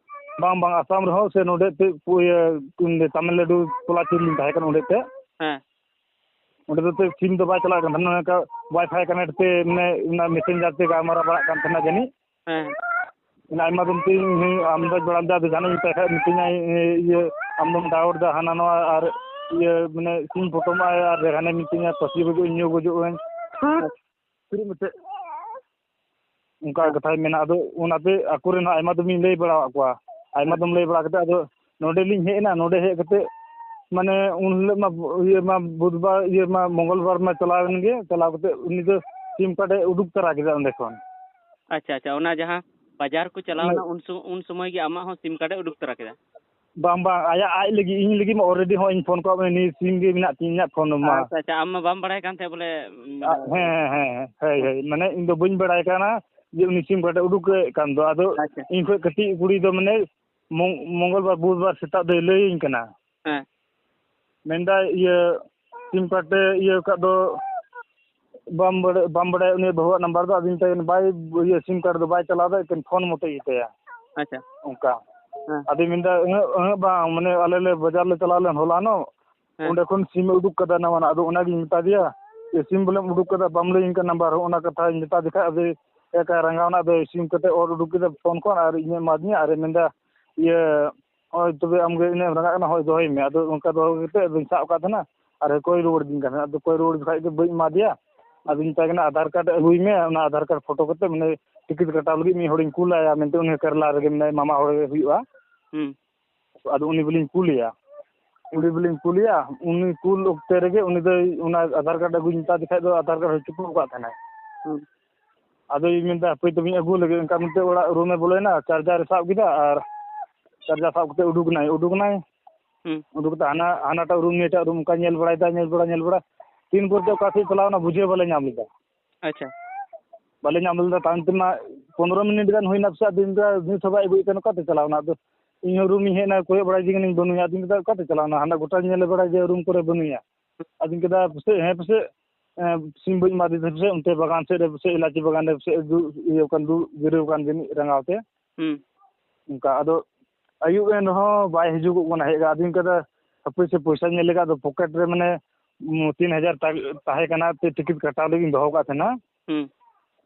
ᱵᱟᱝ, ᱵᱟᱝ, ᱟᱥᱟᱢ ᱨᱮᱦᱚᱸ ᱥᱮ ᱱᱚᱰᱮ ᱛᱮ ᱯᱩ-, ᱤᱭᱟᱹ, ᱛᱟᱢᱤᱞᱱᱟᱰᱩ ᱯᱚᱞᱟᱪᱤᱨ ᱞᱤᱧ ᱛᱟᱦᱮᱸ ᱠᱟᱱᱟ ᱚᱸᱰᱮ ᱛᱮ᱾ ᱦᱮᱸ᱾ ᱚᱸᱰᱮ ᱫᱚ ᱛᱮ ᱥᱤᱢ ᱫᱚ ᱵᱟᱭ ᱪᱟᱞᱟᱜ ᱠᱟᱱ ᱛᱟᱦᱮᱱᱟ, ᱱᱚᱝᱠᱟ ᱣᱟᱭᱯᱷᱟᱭ ᱠᱟᱱᱮᱠᱴ ᱛᱮ, ᱢᱟᱱᱮ, ᱚᱱᱟ ᱢᱮᱥᱮᱧᱡᱟᱨ ᱛᱮ ᱜᱟᱞᱢᱟᱨᱟᱣ ᱵᱟᱲᱟᱜ ᱠᱟᱱ ᱛᱟᱦᱮᱱᱟ ᱡᱟᱹᱱᱤᱡ᱾ ᱦᱮᱸ᱾ ᱢᱟᱱᱮ, ᱟᱭᱢᱟ ᱫᱤᱱ ᱛᱮ ᱤᱧ ᱦᱚᱸᱧ ᱟᱢᱫᱟᱡᱽ ᱵᱟᱲᱟ ᱞᱮᱫᱟ, ᱟᱫᱚ ᱡᱟᱦᱟᱱᱟᱜ ᱤᱧ ᱢᱮᱛᱟᱭ ᱠᱷᱟᱡ ᱢᱤᱛᱟᱹᱧᱟᱭ, ᱤᱭᱟᱹ, ᱟᱢ ᱫᱚᱢ ᱰᱟᱣᱩᱴ ᱫᱟ ᱦᱟᱱᱟ ᱱᱚᱣᱟ, ᱟᱨ, ᱤᱭᱟᱹ, ᱢᱟᱱᱮ, ᱥᱤᱢ ᱯᱷᱳᱴᱳ ᱮᱢᱟᱭ, ᱟᱨ ᱦᱟᱱᱮ ᱢᱤᱛᱟᱹᱧᱟ ᱯᱟᱹᱥᱤ ᱜᱚᱡᱚᱜ ᱟᱹᱧ, ᱧᱩ ᱜᱚᱡᱚᱜ ᱟᱹᱧ᱾ ᱦᱮᱸ᱾ ᱛᱤᱨᱩᱵ ᱢᱮᱥᱮ᱾ ᱚᱱᱠᱟ ᱦᱮᱸ᱾ ᱠᱟᱛᱷᱟᱭ ᱢᱮᱱᱟ᱾ ᱟᱫᱚ ᱚᱱᱟᱛᱮ ᱟᱠᱚ ᱨᱮᱱ ᱦᱚᱸ ᱟᱭᱢᱟ ᱫᱚᱢᱤᱧ ᱞᱟᱹᱭ ᱵᱟᱲᱟᱣᱟᱫ ᱠᱚᱣᱟ᱾ ᱟᱭᱢᱟ ᱦᱮᱸ᱾ ᱫᱚᱢ ᱞᱟᱹᱭ ᱵᱟᱲᱟ ᱠᱟᱛᱮ ᱟᱫᱚ ᱱᱚᱸᱰᱮ ᱞᱤᱧ ᱦᱮᱡ ᱮᱱᱟ᱾ ᱱᱚᱸᱰᱮ ᱦᱮᱡ ᱠᱟᱛᱮ ᱢᱟᱱᱮ ᱩᱱ ᱦᱤᱞᱳᱜ ᱢᱟ, ᱤᱭᱟᱹ ᱢᱟ ᱵᱩᱫᱷᱵᱟᱨ, ᱤᱭᱟᱹ ᱢᱟ ᱢᱚᱝᱜᱚᱞᱵᱟᱨ ᱢᱟ ᱪᱟᱞᱟᱣ ᱮᱱ ᱜᱮ᱾ ᱪᱟᱞᱟᱣ ᱠᱟᱛᱮ ᱩᱱᱤ ᱫᱚ ᱥᱤᱢ ᱠᱟᱨᱰ ᱮ ᱩᱰᱩᱠ ᱛᱟᱨᱟ ᱠᱮᱫᱟ ᱚᱸᱰᱮ ᱠᱷᱚᱱ᱾ ᱟᱪᱪᱷᱟ, ᱟᱪᱪᱷᱟ, ᱚᱱᱟ ᱡᱟᱦᱟᱸ ᱵᱟᱡᱟᱨ ᱠᱚ ᱪᱟᱞᱟᱣ ᱚᱱᱟ ᱮᱱᱟ, ᱩᱱ ᱥᱚ-, ᱩᱱ ᱥᱚᱢᱚᱭ ᱜᱮ ᱟᱢᱟᱜ ᱦᱚᱸ ᱥᱤᱢ ᱠᱟᱨᱰ ᱮ ᱩᱰᱩᱠ ᱛᱟᱨᱟ ᱠᱮᱫᱟ? ᱵᱟᱝ, ᱵᱟᱝ, ᱟᱭᱟᱜ, ᱟᱡ ᱞᱟᱹᱜᱤᱫ, ᱤᱧ ᱞᱟᱹᱜᱤᱫ ᱢᱟ already ᱦᱚᱸ ᱤᱧ ᱯᱷᱳᱱ ᱠᱟᱜ ᱢᱮ, ᱱᱤᱭᱟᱹ ᱥᱤᱢ ᱜᱮ ᱢᱮᱱᱟᱜ ᱛᱤᱧ, ᱤᱧᱟᱹᱜ ᱯᱷᱳᱱ ᱱᱟᱢᱵᱟᱨ᱾ ᱟᱪᱪᱷᱟ, ᱟᱪᱪᱷᱟ, ᱟᱢ ᱢᱟ ᱵᱟᱢ ᱵᱟᱲᱟᱭ ᱠᱟᱱ ᱛᱟᱦᱮᱸᱫ ᱵᱚᱞᱮ, ᱩᱢ, ᱟ, ᱦᱮᱸ, ᱦᱮᱸ, ᱦᱮᱸ, ᱦᱳᱭ, ᱦᱳᱭ, ᱢᱟᱱᱮ ᱤᱧ ᱫᱚ ᱵᱟᱹᱧ ᱵᱟᱲᱟᱭ ᱠᱟᱱᱟ ᱡᱮ ᱩᱱᱤ ᱥᱤᱢ ᱠᱟᱨᱰ ᱮ ᱩᱰᱩᱠᱮᱫ ᱠᱟᱱ ᱫᱚ᱾ ᱟᱫᱚ ᱟᱪᱪᱷᱟ᱾ ᱤᱧ ᱠᱷᱚᱡ ᱠᱟᱹᱴᱤᱡ ᱠᱩᱲᱤ ᱫᱚ ᱢᱟᱱᱮ ᱢᱚᱝ-, ᱢᱚᱝᱜᱚᱞᱵᱟᱨ, ᱵᱩᱫᱷᱵᱟᱨ ᱥᱮᱛᱟᱜ ᱫᱚᱭ ᱞᱟᱹᱭᱟᱹᱧ ᱠᱟᱱᱟ᱾ ᱦᱮᱸ᱾ ᱢᱮᱱᱫᱟᱭ, ᱤᱭᱟᱹ, ᱥᱤᱢ ᱠᱟᱨᱰ ᱮ ᱤᱭᱟᱹ ᱟᱠᱟᱫ ᱫᱚ, ᱵᱟᱢ ᱵᱟᱲᱟᱭ, ᱵᱟᱢ ᱵᱟᱲᱟᱭᱟ ᱩᱱᱤ ᱵᱟᱹᱦᱩᱣᱟᱜ ᱱᱟᱢᱵᱟᱨ ᱫᱚ? ᱟᱫᱚᱧ ᱢᱮᱛᱟᱭ ᱠᱟᱱᱟ, ᱵᱟᱭ, ᱤᱭᱟᱹ, ᱥᱤᱢ ᱠᱟᱨᱰ ᱫᱚ ᱵᱟᱭ ᱪᱟᱞᱟᱣ ᱫᱟ, ᱮᱠᱮᱱ ᱯᱷᱳᱱ ᱢᱚᱛᱚᱡ ᱜᱮᱛᱟᱭᱟ᱾ ᱟᱪᱪᱷᱟ᱾ ᱚᱱᱠᱟ᱾ ᱦᱮᱸ᱾ ᱟᱫᱚᱧ ᱢᱮᱱᱫᱟ, ᱩᱱᱟᱹᱜ, ᱩᱱᱟᱹᱜ ᱵᱟᱝ, ᱢᱟᱱᱮ, ᱟᱞᱮ ᱞᱮ ᱵᱟᱡᱟᱨ ᱞᱮ ᱪᱟᱞᱟᱣ ᱞᱮᱱ ᱦᱚᱞᱟᱱᱚᱜ, ᱦᱮᱸ᱾ ᱚᱸᱰᱮ ᱠᱷᱚᱱ ᱥᱤᱢ ᱮ ᱩᱰᱩᱠ ᱠᱟᱫᱟ ᱱᱟᱣᱟᱱᱟᱜ᱾ ᱟᱫᱚ ᱚᱱᱟᱜᱤᱧ ᱢᱮᱛᱟ ᱫᱮᱭᱟ ᱡᱮ, ᱥᱤᱢ ᱵᱚᱞᱮᱢ ᱩᱰᱩᱠ ᱠᱟᱫᱟ, ᱵᱟᱢ ᱞᱟᱹᱭᱟᱹᱧ ᱠᱟᱱᱟ ᱱᱟᱢᱵᱟᱨ᱾ ᱚᱱᱟ ᱠᱟᱛᱷᱟᱧ ᱢᱮᱛᱟ ᱫᱮ ᱠᱷᱟᱡ, ᱟᱫᱚ ᱮᱠᱟᱭ ᱨᱟᱸᱜᱟᱣ ᱮᱱᱟ, ᱟᱫᱚ ᱥᱤᱢ ᱠᱟᱛᱮ ᱚᱨ ᱩᱰᱩᱠ ᱠᱮᱫᱟ ᱯᱷᱳᱱ ᱠᱷᱚᱱ ᱟᱨ ᱤᱧᱮ ᱮᱢᱟᱫᱤᱧᱟ ᱟᱨᱮ ᱢᱮᱱᱫᱟ, ᱤᱭᱟᱹ, ᱦᱳᱭ, ᱛᱚᱵᱮ ᱟᱢᱜᱮ ᱤᱱᱟᱹᱜ ᱮᱢ ᱨᱟᱸᱜᱟᱜ ᱠᱟᱱᱟ, ᱦᱳᱭ, ᱫᱚᱦᱚᱭ ᱢᱮ᱾ ᱟᱫᱚ ᱚᱱᱠᱟ ᱫᱚᱦᱚ ᱠᱟᱛᱮ ᱟᱫᱚᱧ ᱥᱟᱵ ᱟᱠᱟᱫ ᱛᱟᱦᱮᱱᱟ ᱟᱨ ᱠᱚᱭ ᱨᱩᱣᱟᱹᱲ ᱫᱤᱧ ᱠᱟᱱ ᱛᱟᱦᱮᱱᱟ᱾ ᱟᱫᱚ ᱠᱚᱭ ᱨᱩᱣᱟᱹᱲ ᱡᱚᱠᱷᱟᱡ ᱜᱮ ᱵᱟᱹᱧ ᱮᱢᱟ ᱫᱮᱭᱟ᱾ ᱟᱫᱚᱧ ᱢᱮᱛᱟᱭ ᱠᱟᱱᱟ, "ᱟᱫᱷᱟᱨ ᱠᱟᱨᱰ ᱟᱹᱜᱩᱭ ᱢᱮ, ᱚᱱᱟ ᱟᱫᱷᱟᱨ ᱠᱟᱨᱰ ᱯᱷᱳᱴᱳ ᱠᱟᱛᱮ, ᱢᱟᱱᱮ, ᱴᱤᱠᱤᱴ ᱠᱟᱴᱟᱣ ᱞᱟᱹᱜᱤᱫ ᱢᱤᱫ ᱦᱚᱲᱤᱧ ᱠᱩᱞᱟᱭᱟ ᱢᱮᱱᱛᱮ, ᱩᱱᱤ ᱠᱮᱨᱟᱞᱟ ᱨᱮᱜᱮ ᱢᱮᱱᱟᱭᱟ, ᱢᱟᱢᱟ ᱦᱚᱲ ᱜᱮ ᱦᱩᱭᱩᱜᱼᱟ᱾" ᱦᱩᱸ᱾ ᱟᱫᱚ ᱩᱱᱤ ᱵᱚᱞᱮᱧ ᱠᱩᱞᱮᱭᱟ᱾ ᱩᱱᱤ ᱵᱚᱞᱮᱧ ᱠᱩᱞᱮᱭᱟ, ᱩᱱᱤ ᱠᱩᱞ ᱚᱠᱛᱮ ᱨᱮᱜᱮ ᱩᱱᱤ ᱫᱚᱭ ᱚᱱᱟ ᱟᱫᱷᱟᱨ ᱠᱟᱨᱰ ᱟᱹᱜᱩᱧ ᱢᱮᱛᱟ ᱫᱮ ᱠᱷᱟᱡ ᱫᱚ ᱟᱫᱷᱟᱨ ᱠᱟᱨᱰ ᱦᱚᱸᱭ ᱪᱩᱠᱟᱹᱣ ᱟᱠᱟᱫ ᱛᱟᱦᱮᱱᱟᱭ᱾ ᱦᱩᱸ᱾ ᱟᱫᱚᱭ ᱢᱮᱱᱫᱟ, "ᱦᱟᱯᱳᱭ ᱛᱚᱵᱮᱧ ᱟᱹᱜᱩ ᱞᱮᱜᱮ᱾" ᱚᱱᱠᱟ ᱢᱮᱱᱛᱮ ᱚᱲᱟᱜ ᱨᱩᱢᱮ ᱵᱚᱞᱚᱭᱮᱱᱟ, ᱪᱟᱨᱡᱟᱨᱮ ᱥᱟᱵ ᱠᱮᱫᱟ ᱟᱨ ᱠᱟᱨᱡᱟ ᱥᱟᱵ ᱠᱟᱛᱮ ᱩᱰᱩᱠ ᱮᱱᱟᱭ, ᱩᱰᱩᱠ ᱮᱱᱟᱭ᱾ ᱦᱩᱸ᱾ ᱩᱰᱩᱠ ᱠᱟᱛᱮ ᱦᱟᱱᱟ, ᱦᱟᱱᱟᱴᱟᱜ ᱨᱩᱢ, ᱱᱤᱭᱟᱹᱴᱟᱜ ᱨᱩᱢ, ᱚᱱᱠᱟ ᱧᱮᱞ ᱵᱟᱲᱟᱭᱮᱫᱟ, ᱧᱮᱞ ᱵᱟᱲᱟ, ᱧᱮᱞ ᱵᱟᱲᱟ᱾ ᱛᱤᱱ ᱠᱚᱨᱮ ᱚᱠᱟ ᱥᱮᱫ ᱪᱟᱞᱟᱣ ᱮᱱᱟ, ᱵᱩᱡᱷᱟᱹᱣ ᱵᱟᱞᱮ ᱧᱟᱢ ᱞᱮᱫᱟ᱾ ᱟᱪᱪᱷᱟ᱾ ᱵᱟᱞᱮ ᱧᱟᱢ ᱞᱮᱫᱟ᱾ ᱛᱟᱭᱚᱢ ᱛᱮᱢᱟ ᱯᱚᱱᱨᱚ ᱢᱤᱱᱤᱴ ᱜᱟᱱ ᱦᱩᱭᱱᱟ, ᱯᱟᱥᱮᱡ ᱟᱫᱚ ᱤᱧ ᱫᱚ ᱱᱤᱛ ᱦᱚᱸ ᱵᱟᱭ ᱟᱹᱜᱩᱭᱮᱫ ᱠᱟᱱᱟ, ᱚᱠᱟᱛᱮ ᱪᱟᱞᱟᱣ ᱮᱱᱟ? ᱟᱫᱚ ᱤᱧ ᱦᱚᱸ ᱨᱩᱢ ᱤᱧ ᱦᱮᱡ ᱮᱱᱟ, ᱠᱚᱭᱚᱜ ᱵᱟᱲᱟᱭ ᱫᱤᱧ ᱠᱟᱹᱱᱟᱹᱧ, ᱵᱟᱹᱱᱩᱭᱟ᱾ ᱟᱫᱚᱧ ᱢᱮᱛᱟᱭ, "ᱚᱠᱟᱛᱮ ᱪᱟᱞᱟᱣ ᱮᱱᱟ?" ᱦᱟᱸᱰᱮ ᱜᱚᱴᱟᱧ ᱧᱮᱞ ᱵᱟᱲᱟᱭ ᱡᱮ ᱨᱩᱢ ᱠᱚᱨᱮ ᱵᱟᱹᱱᱩᱭᱟ᱾ ᱟᱫᱚᱧ ᱠᱮᱫᱟ, ᱯᱟᱥᱮᱡ, ᱦᱮᱸ, ᱯᱟᱥᱮᱡ, ᱮᱸ, ᱥᱤᱢ ᱵᱟᱹᱧ ᱮᱢᱟᱫᱮ ᱛᱟᱦᱮᱸᱫ, ᱯᱟᱥᱮᱡ ᱚᱱᱛᱮ ᱵᱟᱜᱟᱱ ᱥᱮᱫ ᱨᱮ, ᱯᱟᱥᱮᱡ ᱤᱞᱟᱪᱤ ᱵᱟᱜᱟᱱ ᱨᱮ, ᱯᱟᱥᱮᱡ ᱫᱩ-, ᱤᱭᱟᱹ ᱠᱟᱱ, ᱫᱩᱲᱩᱵ ᱡᱤᱨᱟᱹᱣ ᱠᱟᱱ ᱡᱟᱹᱱᱤᱡ ᱨᱟᱸᱜᱟᱣ ᱛᱮ᱾ ᱦᱩᱸ᱾ ᱚᱱᱠᱟ ᱟᱫᱚ ᱟᱹᱭᱩᱵ ᱮᱱ ᱨᱮᱦᱚᱸ ᱵᱟᱭ ᱦᱤᱡᱩᱜᱚᱜ ᱠᱟᱱᱟ ᱦᱮᱡ ᱠᱟᱛᱮ᱾ ᱟᱫᱚᱧ ᱚᱱᱠᱟ ᱫᱚ ᱦᱟᱯᱳᱭ ᱥᱮ ᱯᱚᱭᱥᱟᱧ ᱧᱮᱞ ᱞᱮᱜᱟ, ᱟᱫᱚ ᱯᱚᱠᱮᱴ ᱨᱮ ᱢᱟᱱᱮ, ᱩᱸ, ᱛᱤᱱ ᱦᱟᱡᱟᱨ ᱴᱟ-, ᱛᱟᱦᱮᱸ ᱠᱟᱱᱟ, ᱛᱮ ᱴᱤᱠᱤᱴ ᱠᱟᱴᱟᱣ ᱞᱟᱹᱜᱤᱫ ᱤᱧ ᱫᱚᱦᱚ ᱠᱟᱜ ᱛᱟᱦᱮᱱᱟ᱾ ᱦᱩᱸ᱾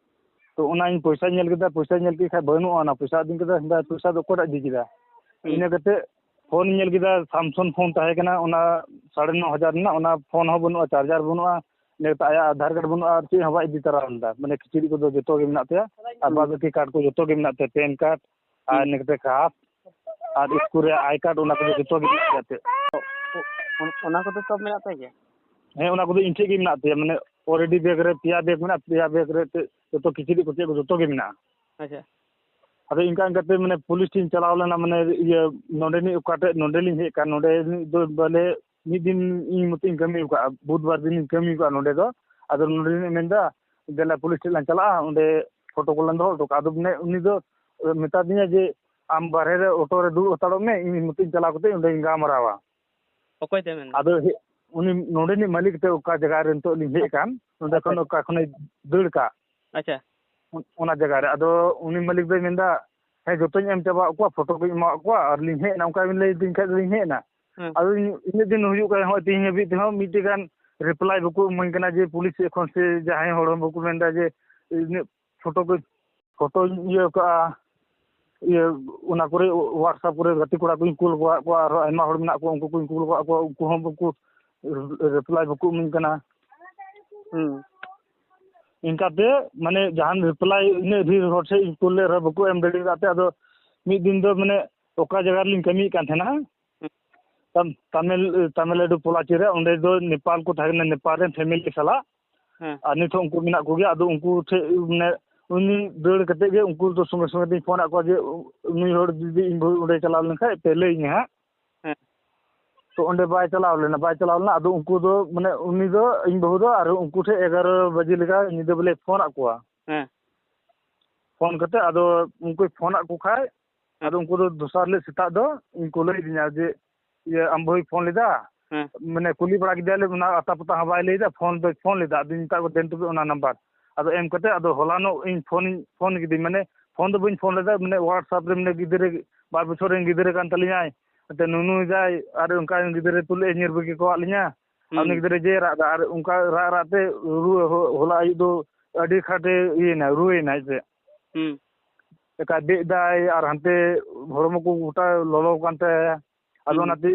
ᱛᱚ ᱚᱱᱟᱧ ᱯᱚᱭᱥᱟᱧ ᱧᱮᱞ ᱠᱮᱫᱟ, ᱯᱚᱭᱥᱟᱧ ᱧᱮᱞ ᱠᱮᱫ ᱠᱷᱟᱡ ᱵᱟᱹᱱᱩᱜᱼᱟ ᱚᱱᱟ ᱯᱚᱭᱥᱟ᱾ ᱟᱫᱚᱧ ᱠᱮᱫᱟ, "ᱦᱮᱸᱫᱟ ᱯᱚᱭᱥᱟ ᱫᱚ ᱚᱠᱚᱭᱴᱟᱜ ᱤᱫᱤ ᱠᱮᱫᱟ?" ᱦᱩᱸ᱾ ᱤᱱᱟᱹ ᱠᱟᱛᱮ ᱯᱷᱳᱱ ᱧᱮᱞ ᱠᱮᱫᱟ, ᱥᱟᱢᱥᱩᱝ ᱯᱷᱳᱱ ᱛᱟᱦᱮᱸ ᱠᱟᱱᱟ, ᱚᱱᱟ ᱥᱟᱲᱮ ᱱᱚ ᱦᱟᱡᱟᱨ ᱨᱮᱱᱟᱜ, ᱚᱱᱟ ᱯᱷᱳᱱ ᱦᱚᱸ ᱵᱟᱹᱱᱩᱜᱼᱟ, ᱪᱟᱨᱡᱟᱨ ᱵᱟᱹᱱᱩᱜᱼᱟ, ᱤᱱᱟᱹ ᱠᱟᱛᱮ ᱟᱭᱟᱜ ᱟᱫᱷᱟᱨ ᱠᱟᱨᱰ ᱵᱟᱹᱱᱩᱜᱼᱟ, ᱟᱨ ᱪᱮᱫ ᱦᱚᱸ ᱵᱟᱭ ᱤᱫᱤ ᱛᱟᱨᱟ ᱞᱮᱫᱟ᱾ ᱢᱟᱱᱮ ᱠᱤᱪᱨᱤᱡ ᱠᱚᱫᱚ ᱡᱚᱛᱚ ᱜᱮ ᱢᱮᱱᱟᱜ ᱛᱟᱭᱟ, ᱟᱨ ᱦᱩᱸ᱾ ᱵᱟᱫ ᱵᱟᱹᱠᱤ ᱠᱟᱨᱰ ᱠᱚ ᱡᱚᱛᱚ ᱜᱮ ᱢᱮᱱᱟᱜ ᱛᱟᱭᱟ, ᱯᱮᱱ ᱠᱟᱨᱰ, ᱟᱨ ᱦᱩᱸ᱾ ᱤᱱᱟᱹ ᱠᱟᱛᱮ ᱠᱟᱯ, ᱟᱨ ᱤᱥᱠᱩᱞ ᱨᱮᱭᱟᱜ ᱟᱭ ᱠᱟᱨᱰ, ᱚᱱᱟ ᱠᱚᱫᱚ ᱡᱚᱛᱚ ᱜᱮ ᱢᱮᱱᱟᱜ ᱛᱟᱭᱟ ᱛᱮ᱾ ᱚ-, ᱚᱱᱟ ᱠᱚᱫᱚ ᱥᱚᱵ ᱢᱮᱱᱟᱜ ᱛᱟᱭ ᱜᱮᱭᱟ? ᱦᱮᱸ, ᱚᱱᱟ ᱠᱚᱫᱚ ᱤᱧ ᱴᱷᱮᱡ ᱜᱮ ᱢᱮᱱᱟᱜ ᱛᱟᱭᱟ, ᱢᱟᱱᱮ ᱚᱞᱨᱮᱰᱤ ᱵᱮᱜᱽ ᱨᱮ ᱯᱮᱭᱟ ᱵᱮᱜᱽ ᱢᱮᱱᱟᱜᱼᱟ, ᱯᱮᱭᱟ ᱵᱮᱜᱽ ᱨᱮ ᱛᱮ ᱡᱚᱛᱚ ᱠᱤᱪᱨᱤᱡ ᱠᱚ ᱪᱮᱫ ᱠᱚ ᱡᱚᱛᱚ ᱜᱮ ᱢᱮᱱᱟᱜᱼᱟ᱾ ᱟᱪᱪᱷᱟ᱾ ᱟᱫᱚ ᱤᱱᱠᱟ ᱤᱱᱠᱟᱛᱮ ᱢᱟᱱᱮ ᱯᱩᱞᱤᱥ ᱴᱷᱮᱱ ᱪᱟᱞᱟᱣ ᱞᱮᱱᱟ, ᱢᱟᱱᱮ ᱤᱭᱟᱹ ᱱᱚᱰᱮᱱᱤᱡ ᱚᱠᱟᱴᱷᱮᱡ ᱱᱚᱰᱮᱞᱤᱧ ᱦᱮᱡ ᱟᱠᱟᱱ, ᱱᱚᱰᱮ ᱨᱤᱱᱤᱡ ᱫᱚ ᱵᱚᱞᱮ ᱢᱤᱫ ᱫᱤᱱ ᱤᱧ ᱢᱚᱛᱚᱧ ᱠᱟᱹᱢᱤ ᱟᱠᱟᱫᱼᱟ, ᱵᱩᱫᱷᱵᱟᱨ ᱫᱤᱱᱤᱧ ᱠᱟᱹᱢᱤ ᱟᱠᱟᱫᱼᱟ ᱱᱚᱰᱮ ᱫᱚ᱾ ᱟᱫᱚ ᱱᱚᱰᱮ ᱨᱤᱱᱤᱡ ᱢᱮᱱᱫᱟ, "ᱫᱮᱞᱟ ᱯᱩᱞᱤᱥ ᱴᱷᱮᱱ ᱞᱟᱝ ᱪᱟᱞᱟᱜᱼᱟ, ᱚᱸᱰᱮ ᱯᱷᱳᱴᱳ ᱠᱚᱞᱟᱝ ᱫᱚᱦᱚ ᱦᱚᱴᱚ ᱠᱟᱜᱼᱟ᱾" ᱟᱫᱚ ᱢᱟᱱᱮ ᱩᱱᱤ ᱫᱚ ᱢᱮᱛᱟ ᱫᱤᱧᱟ ᱡᱮ, "ᱟᱢ ᱵᱟᱨᱦᱮ ᱨᱮ ᱚᱴᱳ ᱨᱮ ᱫᱩᱲᱩᱵ ᱦᱟᱛᱟᱲᱚᱜ ᱢᱮ, ᱤᱧ ᱢᱚᱛᱚᱧ ᱪᱟᱞᱟᱣ ᱠᱟᱛᱮ ᱚᱸᱰᱮᱧ ᱜᱟᱞᱢᱟᱨᱟᱣᱟ᱾" ᱚᱠᱚᱭ ᱛᱮ ᱢᱮᱱᱫᱟ? ᱟᱫᱚ ᱦᱮ-, ᱩᱱᱤ ᱱᱚᱰᱮᱱᱤᱡ ᱢᱟᱹᱞᱤᱠ ᱛᱮ ᱚᱠᱟ ᱡᱟᱭᱜᱟ ᱨᱮ ᱱᱤᱛᱚᱜ ᱞᱤᱧ ᱦᱮᱡ ᱟᱠᱟᱱ, ᱱᱚᱰᱮ ᱟᱪᱪᱷᱟ᱾ ᱠᱷᱚᱱ ᱚᱠᱟ ᱠᱷᱚᱱᱮ ᱫᱟᱹᱲ ᱠᱟᱜ, ᱟᱪᱪᱷᱟ᱾ ᱚᱱ-, ᱚᱱᱟ ᱡᱟᱭᱜᱟ ᱨᱮ᱾ ᱟᱫᱚ ᱩᱱᱤ ᱢᱟᱹᱞᱤᱠ ᱫᱚᱭ ᱢᱮᱱᱫᱟ, "ᱦᱮᱸ, ᱡᱚᱛᱚᱧ ᱮᱢ ᱪᱟᱵᱟᱣᱟᱫ ᱠᱚᱣᱟ, ᱯᱷᱳᱴᱳ ᱠᱚᱧ ᱮᱢᱟᱣᱟᱫ ᱠᱚᱣᱟ, ᱟᱨ ᱞᱤᱧ ᱦᱮᱡ ᱮᱱᱟ", ᱚᱱᱠᱟ ᱵᱤᱱ ᱞᱟᱹᱭ ᱟᱹᱫᱤᱧ ᱠᱷᱟᱡ ᱫᱚᱞᱤᱧ ᱦᱮᱡ ᱮᱱᱟ᱾ ᱦᱮᱸ᱾ ᱟᱫᱚ ᱤᱧ-, ᱤᱱᱟᱹᱜ ᱫᱤᱱ ᱦᱩᱭᱩᱜ ᱠᱟᱱ ᱨᱮᱦᱚᱸ ᱛᱮᱦᱮᱧ ᱦᱟᱹᱵᱤᱡ ᱛᱮᱦᱚᱸ ᱢᱤᱫᱴᱮᱡ ᱜᱟᱱ ᱨᱤᱯᱞᱟᱭ ᱵᱟᱠᱚ ᱤᱢᱟᱹᱧ ᱠᱟᱱᱟ ᱡᱮ ᱯᱩᱞᱤᱥ ᱥᱮᱫ ᱠᱷᱚᱱ ᱥᱮ ᱡᱟᱦᱟᱸᱭ ᱦᱚᱲ ᱦᱚᱸ ᱵᱟᱠᱚ ᱢᱮᱱᱫᱟ ᱡᱮ ᱤᱱᱟᱹᱜ ᱯᱷᱳᱴᱳ ᱠᱚ, ᱯᱷᱳᱴᱳᱧ ᱤᱭᱟᱹ ᱠᱟᱜᱼᱟ, ᱤᱭᱟᱹ, ᱚᱱᱟ ᱠᱚᱨᱮ, WhatsApp ᱠᱚᱨᱮ ᱜᱟᱛᱮ ᱠᱚᱲᱟ ᱠᱚᱧ ᱠᱩᱞ ᱟᱠᱟᱫ ᱠᱚᱣᱟ, ᱟᱨᱦᱚᱸ ᱟᱭᱢᱟ ᱦᱚᱲ ᱢᱮᱱᱟᱜ ᱠᱚᱣᱟ, ᱩᱱᱠᱩ ᱠᱚᱧ ᱠᱩᱞ ᱟᱠᱟᱫ ᱠᱚᱣᱟ, ᱩᱱᱠᱩ ᱦᱚᱸ ᱵᱟᱠᱚ ᱨᱤᱯᱞᱟᱭ ᱵᱟᱠᱚ ᱤᱢᱟᱹᱧ ᱠᱟᱱᱟ᱾ ᱦᱩᱸ᱾ ᱤᱱᱠᱟᱛᱮ, ᱢᱟᱱᱮ, ᱡᱟᱦᱟᱱ ᱨᱤᱯᱞᱟᱭ ᱤᱱᱟᱹᱜ ᱰᱷᱮᱨ ᱦᱚᱲ ᱴᱷᱮᱱ ᱤᱧ ᱠᱩᱞ ᱞᱮᱫ ᱨᱮᱦᱚᱸ ᱵᱟᱠᱚ ᱮᱢ ᱫᱟᱲᱮ ᱟᱠᱟᱫ ᱛᱮ, ᱟᱫᱚ ᱢᱤᱫ ᱫᱤᱱ ᱫᱚ, ᱢᱟᱱᱮ, ᱚᱠᱟ ᱡᱟᱭᱜᱟ ᱨᱮᱞᱤᱧ ᱠᱟᱹᱢᱤᱭᱮᱫ ᱠᱟᱱ ᱛᱟᱦᱮᱱᱟ, ᱦᱩᱸ᱾ ᱛᱟᱢ-, ᱛᱟᱢᱤᱞ-, ᱛᱟᱢᱤᱞᱱᱟᱰᱩ ᱯᱚᱞᱟᱪᱤ ᱨᱮ, ᱚᱸᱰᱮ ᱫᱚ ᱱᱮᱯᱟᱞ ᱠᱚ ᱛᱟᱦᱮᱸ ᱠᱟᱱᱟ, ᱱᱮᱯᱟᱞ ᱨᱮᱱ ᱯᱷᱮᱢᱮᱞᱤ ᱥᱟᱞᱟᱜ᱾ ᱦᱮᱸ᱾ ᱟᱨ ᱱᱤᱛ ᱦᱚᱸ ᱩᱱᱠᱩ ᱢᱮᱱᱟᱜ ᱠᱚᱜᱮᱭᱟ᱾ ᱟᱫᱚ ᱩᱱᱠᱩ ᱴᱷᱮᱡ, ᱢᱟᱱᱮ, ᱩᱱᱤ ᱫᱟᱹᱲ ᱠᱟᱛᱮ ᱜᱮ ᱩᱱᱠᱩ ᱫᱚ ᱥᱚᱸᱜᱮ ᱥᱚᱸᱜᱮ ᱛᱤᱧ ᱯᱷᱳᱱ ᱟᱫ ᱠᱚᱣᱟ ᱡᱮ, ᱩᱱᱤ ᱦᱚᱲ ᱡᱩᱫᱤ ᱤᱧ ᱵᱟᱹᱦᱩ ᱚᱸᱰᱮ ᱪᱟᱞᱟᱣ ᱞᱮᱱᱠᱷᱟᱡ ᱯᱮ ᱞᱟᱹᱭ ᱤᱧᱟ ᱦᱟᱸᱜ᱾ ᱦᱮᱸ᱾ ᱛᱚ ᱚᱸᱰᱮ ᱵᱟᱭ ᱪᱟᱞᱟᱣ ᱞᱮᱱᱟ, ᱵᱟᱭ ᱪᱟᱞᱟᱣ ᱞᱮᱱᱟ᱾ ᱟᱫᱚ ᱩᱱᱠᱩ ᱫᱚ, ᱢᱟᱱᱮ, ᱩᱱᱤ ᱫᱚ, ᱤᱧ ᱵᱟᱹᱦᱩ ᱫᱚ ᱟᱨ ᱩᱱᱠᱩ ᱴᱷᱮᱱ ᱮᱜᱟᱨᱚ ᱵᱟᱡᱮ ᱞᱮᱠᱟ ᱧᱤᱫᱟᱹ ᱵᱚᱞᱮ ᱯᱷᱳᱱ ᱟᱫ ᱠᱚᱣᱟ᱾ ᱦᱮᱸ᱾ ᱯᱷᱳᱱ ᱠᱟᱛᱮ ᱟᱫᱚ ᱩᱱᱠᱩᱭ ᱯᱷᱳᱱ ᱟᱫ ᱠᱚ ᱠᱷᱟᱡ, ᱦᱮᱸ᱾ ᱟᱫᱚ ᱩᱱᱠᱩ ᱫᱚ ᱫᱚᱥᱟᱨ ᱦᱤᱞᱳᱜ ᱥᱮᱛᱟᱜ ᱫᱚ ᱤᱧ ᱠᱚ ᱞᱟᱹᱭ ᱟᱹᱫᱤᱧᱟ ᱡᱮ, ᱤᱭᱟᱹ, ᱟᱢ ᱵᱟᱹᱦᱩᱭ ᱯᱷᱳᱱ ᱞᱮᱫᱟ? ᱦᱮᱸ᱾ ᱢᱟᱱᱮ, ᱠᱩᱞᱤ ᱵᱟᱲᱟ ᱠᱮᱫᱮᱭᱟᱞᱮ, ᱚᱱᱟ ᱟᱛᱟ ᱯᱟᱛᱟ ᱦᱚᱸ ᱵᱟᱭ ᱞᱟᱹᱭᱫᱟ, ᱯᱷᱳᱱ ᱫᱚᱭ ᱯᱷᱳᱱ ᱞᱮᱫᱟ᱾ ᱟᱫᱚᱧ ᱢᱮᱛᱟᱜ ᱠᱚ, "ᱫᱮᱱ ᱛᱚᱵᱮ ᱚᱱᱟ ᱱᱟᱢᱵᱟᱨ᱾" ᱟᱫᱚ ᱮᱢ ᱠᱟᱛᱮ, ᱟᱫᱚ ᱦᱚᱞᱟᱱᱚᱜ ᱤᱧ ᱯᱷᱳᱱ, ᱯᱷᱳᱱ ᱠᱤᱫᱤᱧ, ᱢᱟᱱᱮ, ᱯᱷᱳᱱ ᱫᱚ ᱵᱟᱹᱧ ᱯᱷᱳᱱ ᱞᱮᱫᱟ, ᱢᱟᱱᱮ, WhatsApp ᱨᱮ, ᱢᱟᱱᱮ, ᱜᱤᱫᱽᱨᱟᱹ, ᱵᱟᱨ ᱵᱚᱪᱷᱚᱨ ᱨᱮᱱ ᱜᱤᱫᱽᱨᱟᱹ ᱠᱟᱱ ᱛᱟᱹᱞᱤᱧᱟᱭ, ᱮᱱᱛᱮ ᱱᱩᱱᱩᱭ ᱫᱟᱭ, ᱟᱨ ᱚᱱᱠᱟ ᱜᱤᱫᱽᱨᱟᱹ ᱛᱩᱞᱩᱡ ᱮ ᱧᱤᱨ ᱵᱟᱹᱜᱤ ᱠᱚᱣᱟᱫ ᱞᱤᱧᱟ᱾ ᱟᱨ ᱩᱱᱤ ᱦᱩᱸ᱾ ᱜᱤᱫᱽᱨᱟᱹ ᱡᱮ ᱨᱟᱜ ᱫᱟ, ᱟᱨ ᱚᱱᱠᱟ ᱨᱟᱜ ᱨᱟᱜ ᱛᱮ ᱨᱩᱣᱟᱹ ᱦᱚ-, ᱦᱚᱞᱟ ᱟᱹᱭᱩᱵ ᱫᱚ ᱟᱹᱰᱤ ᱠᱷᱟᱴᱮ ᱤᱭᱟᱹᱭᱮᱱᱟ, ᱨᱩᱣᱟᱹᱭᱮᱱᱟᱭ ᱥᱮ᱾ ᱦᱩᱸ᱾ ᱮᱠᱟ ᱵᱮᱫ ᱫᱟᱭ, ᱟᱨ ᱦᱟᱱᱛᱮ ᱦᱚᱲᱢᱚ ᱠᱚ ᱜᱚᱴᱟ ᱞᱚᱞᱚ ᱠᱟᱱ ᱛᱟᱭᱟ᱾ ᱟᱫᱚ ᱦᱩᱸ᱾ ᱚᱱᱟᱛᱮ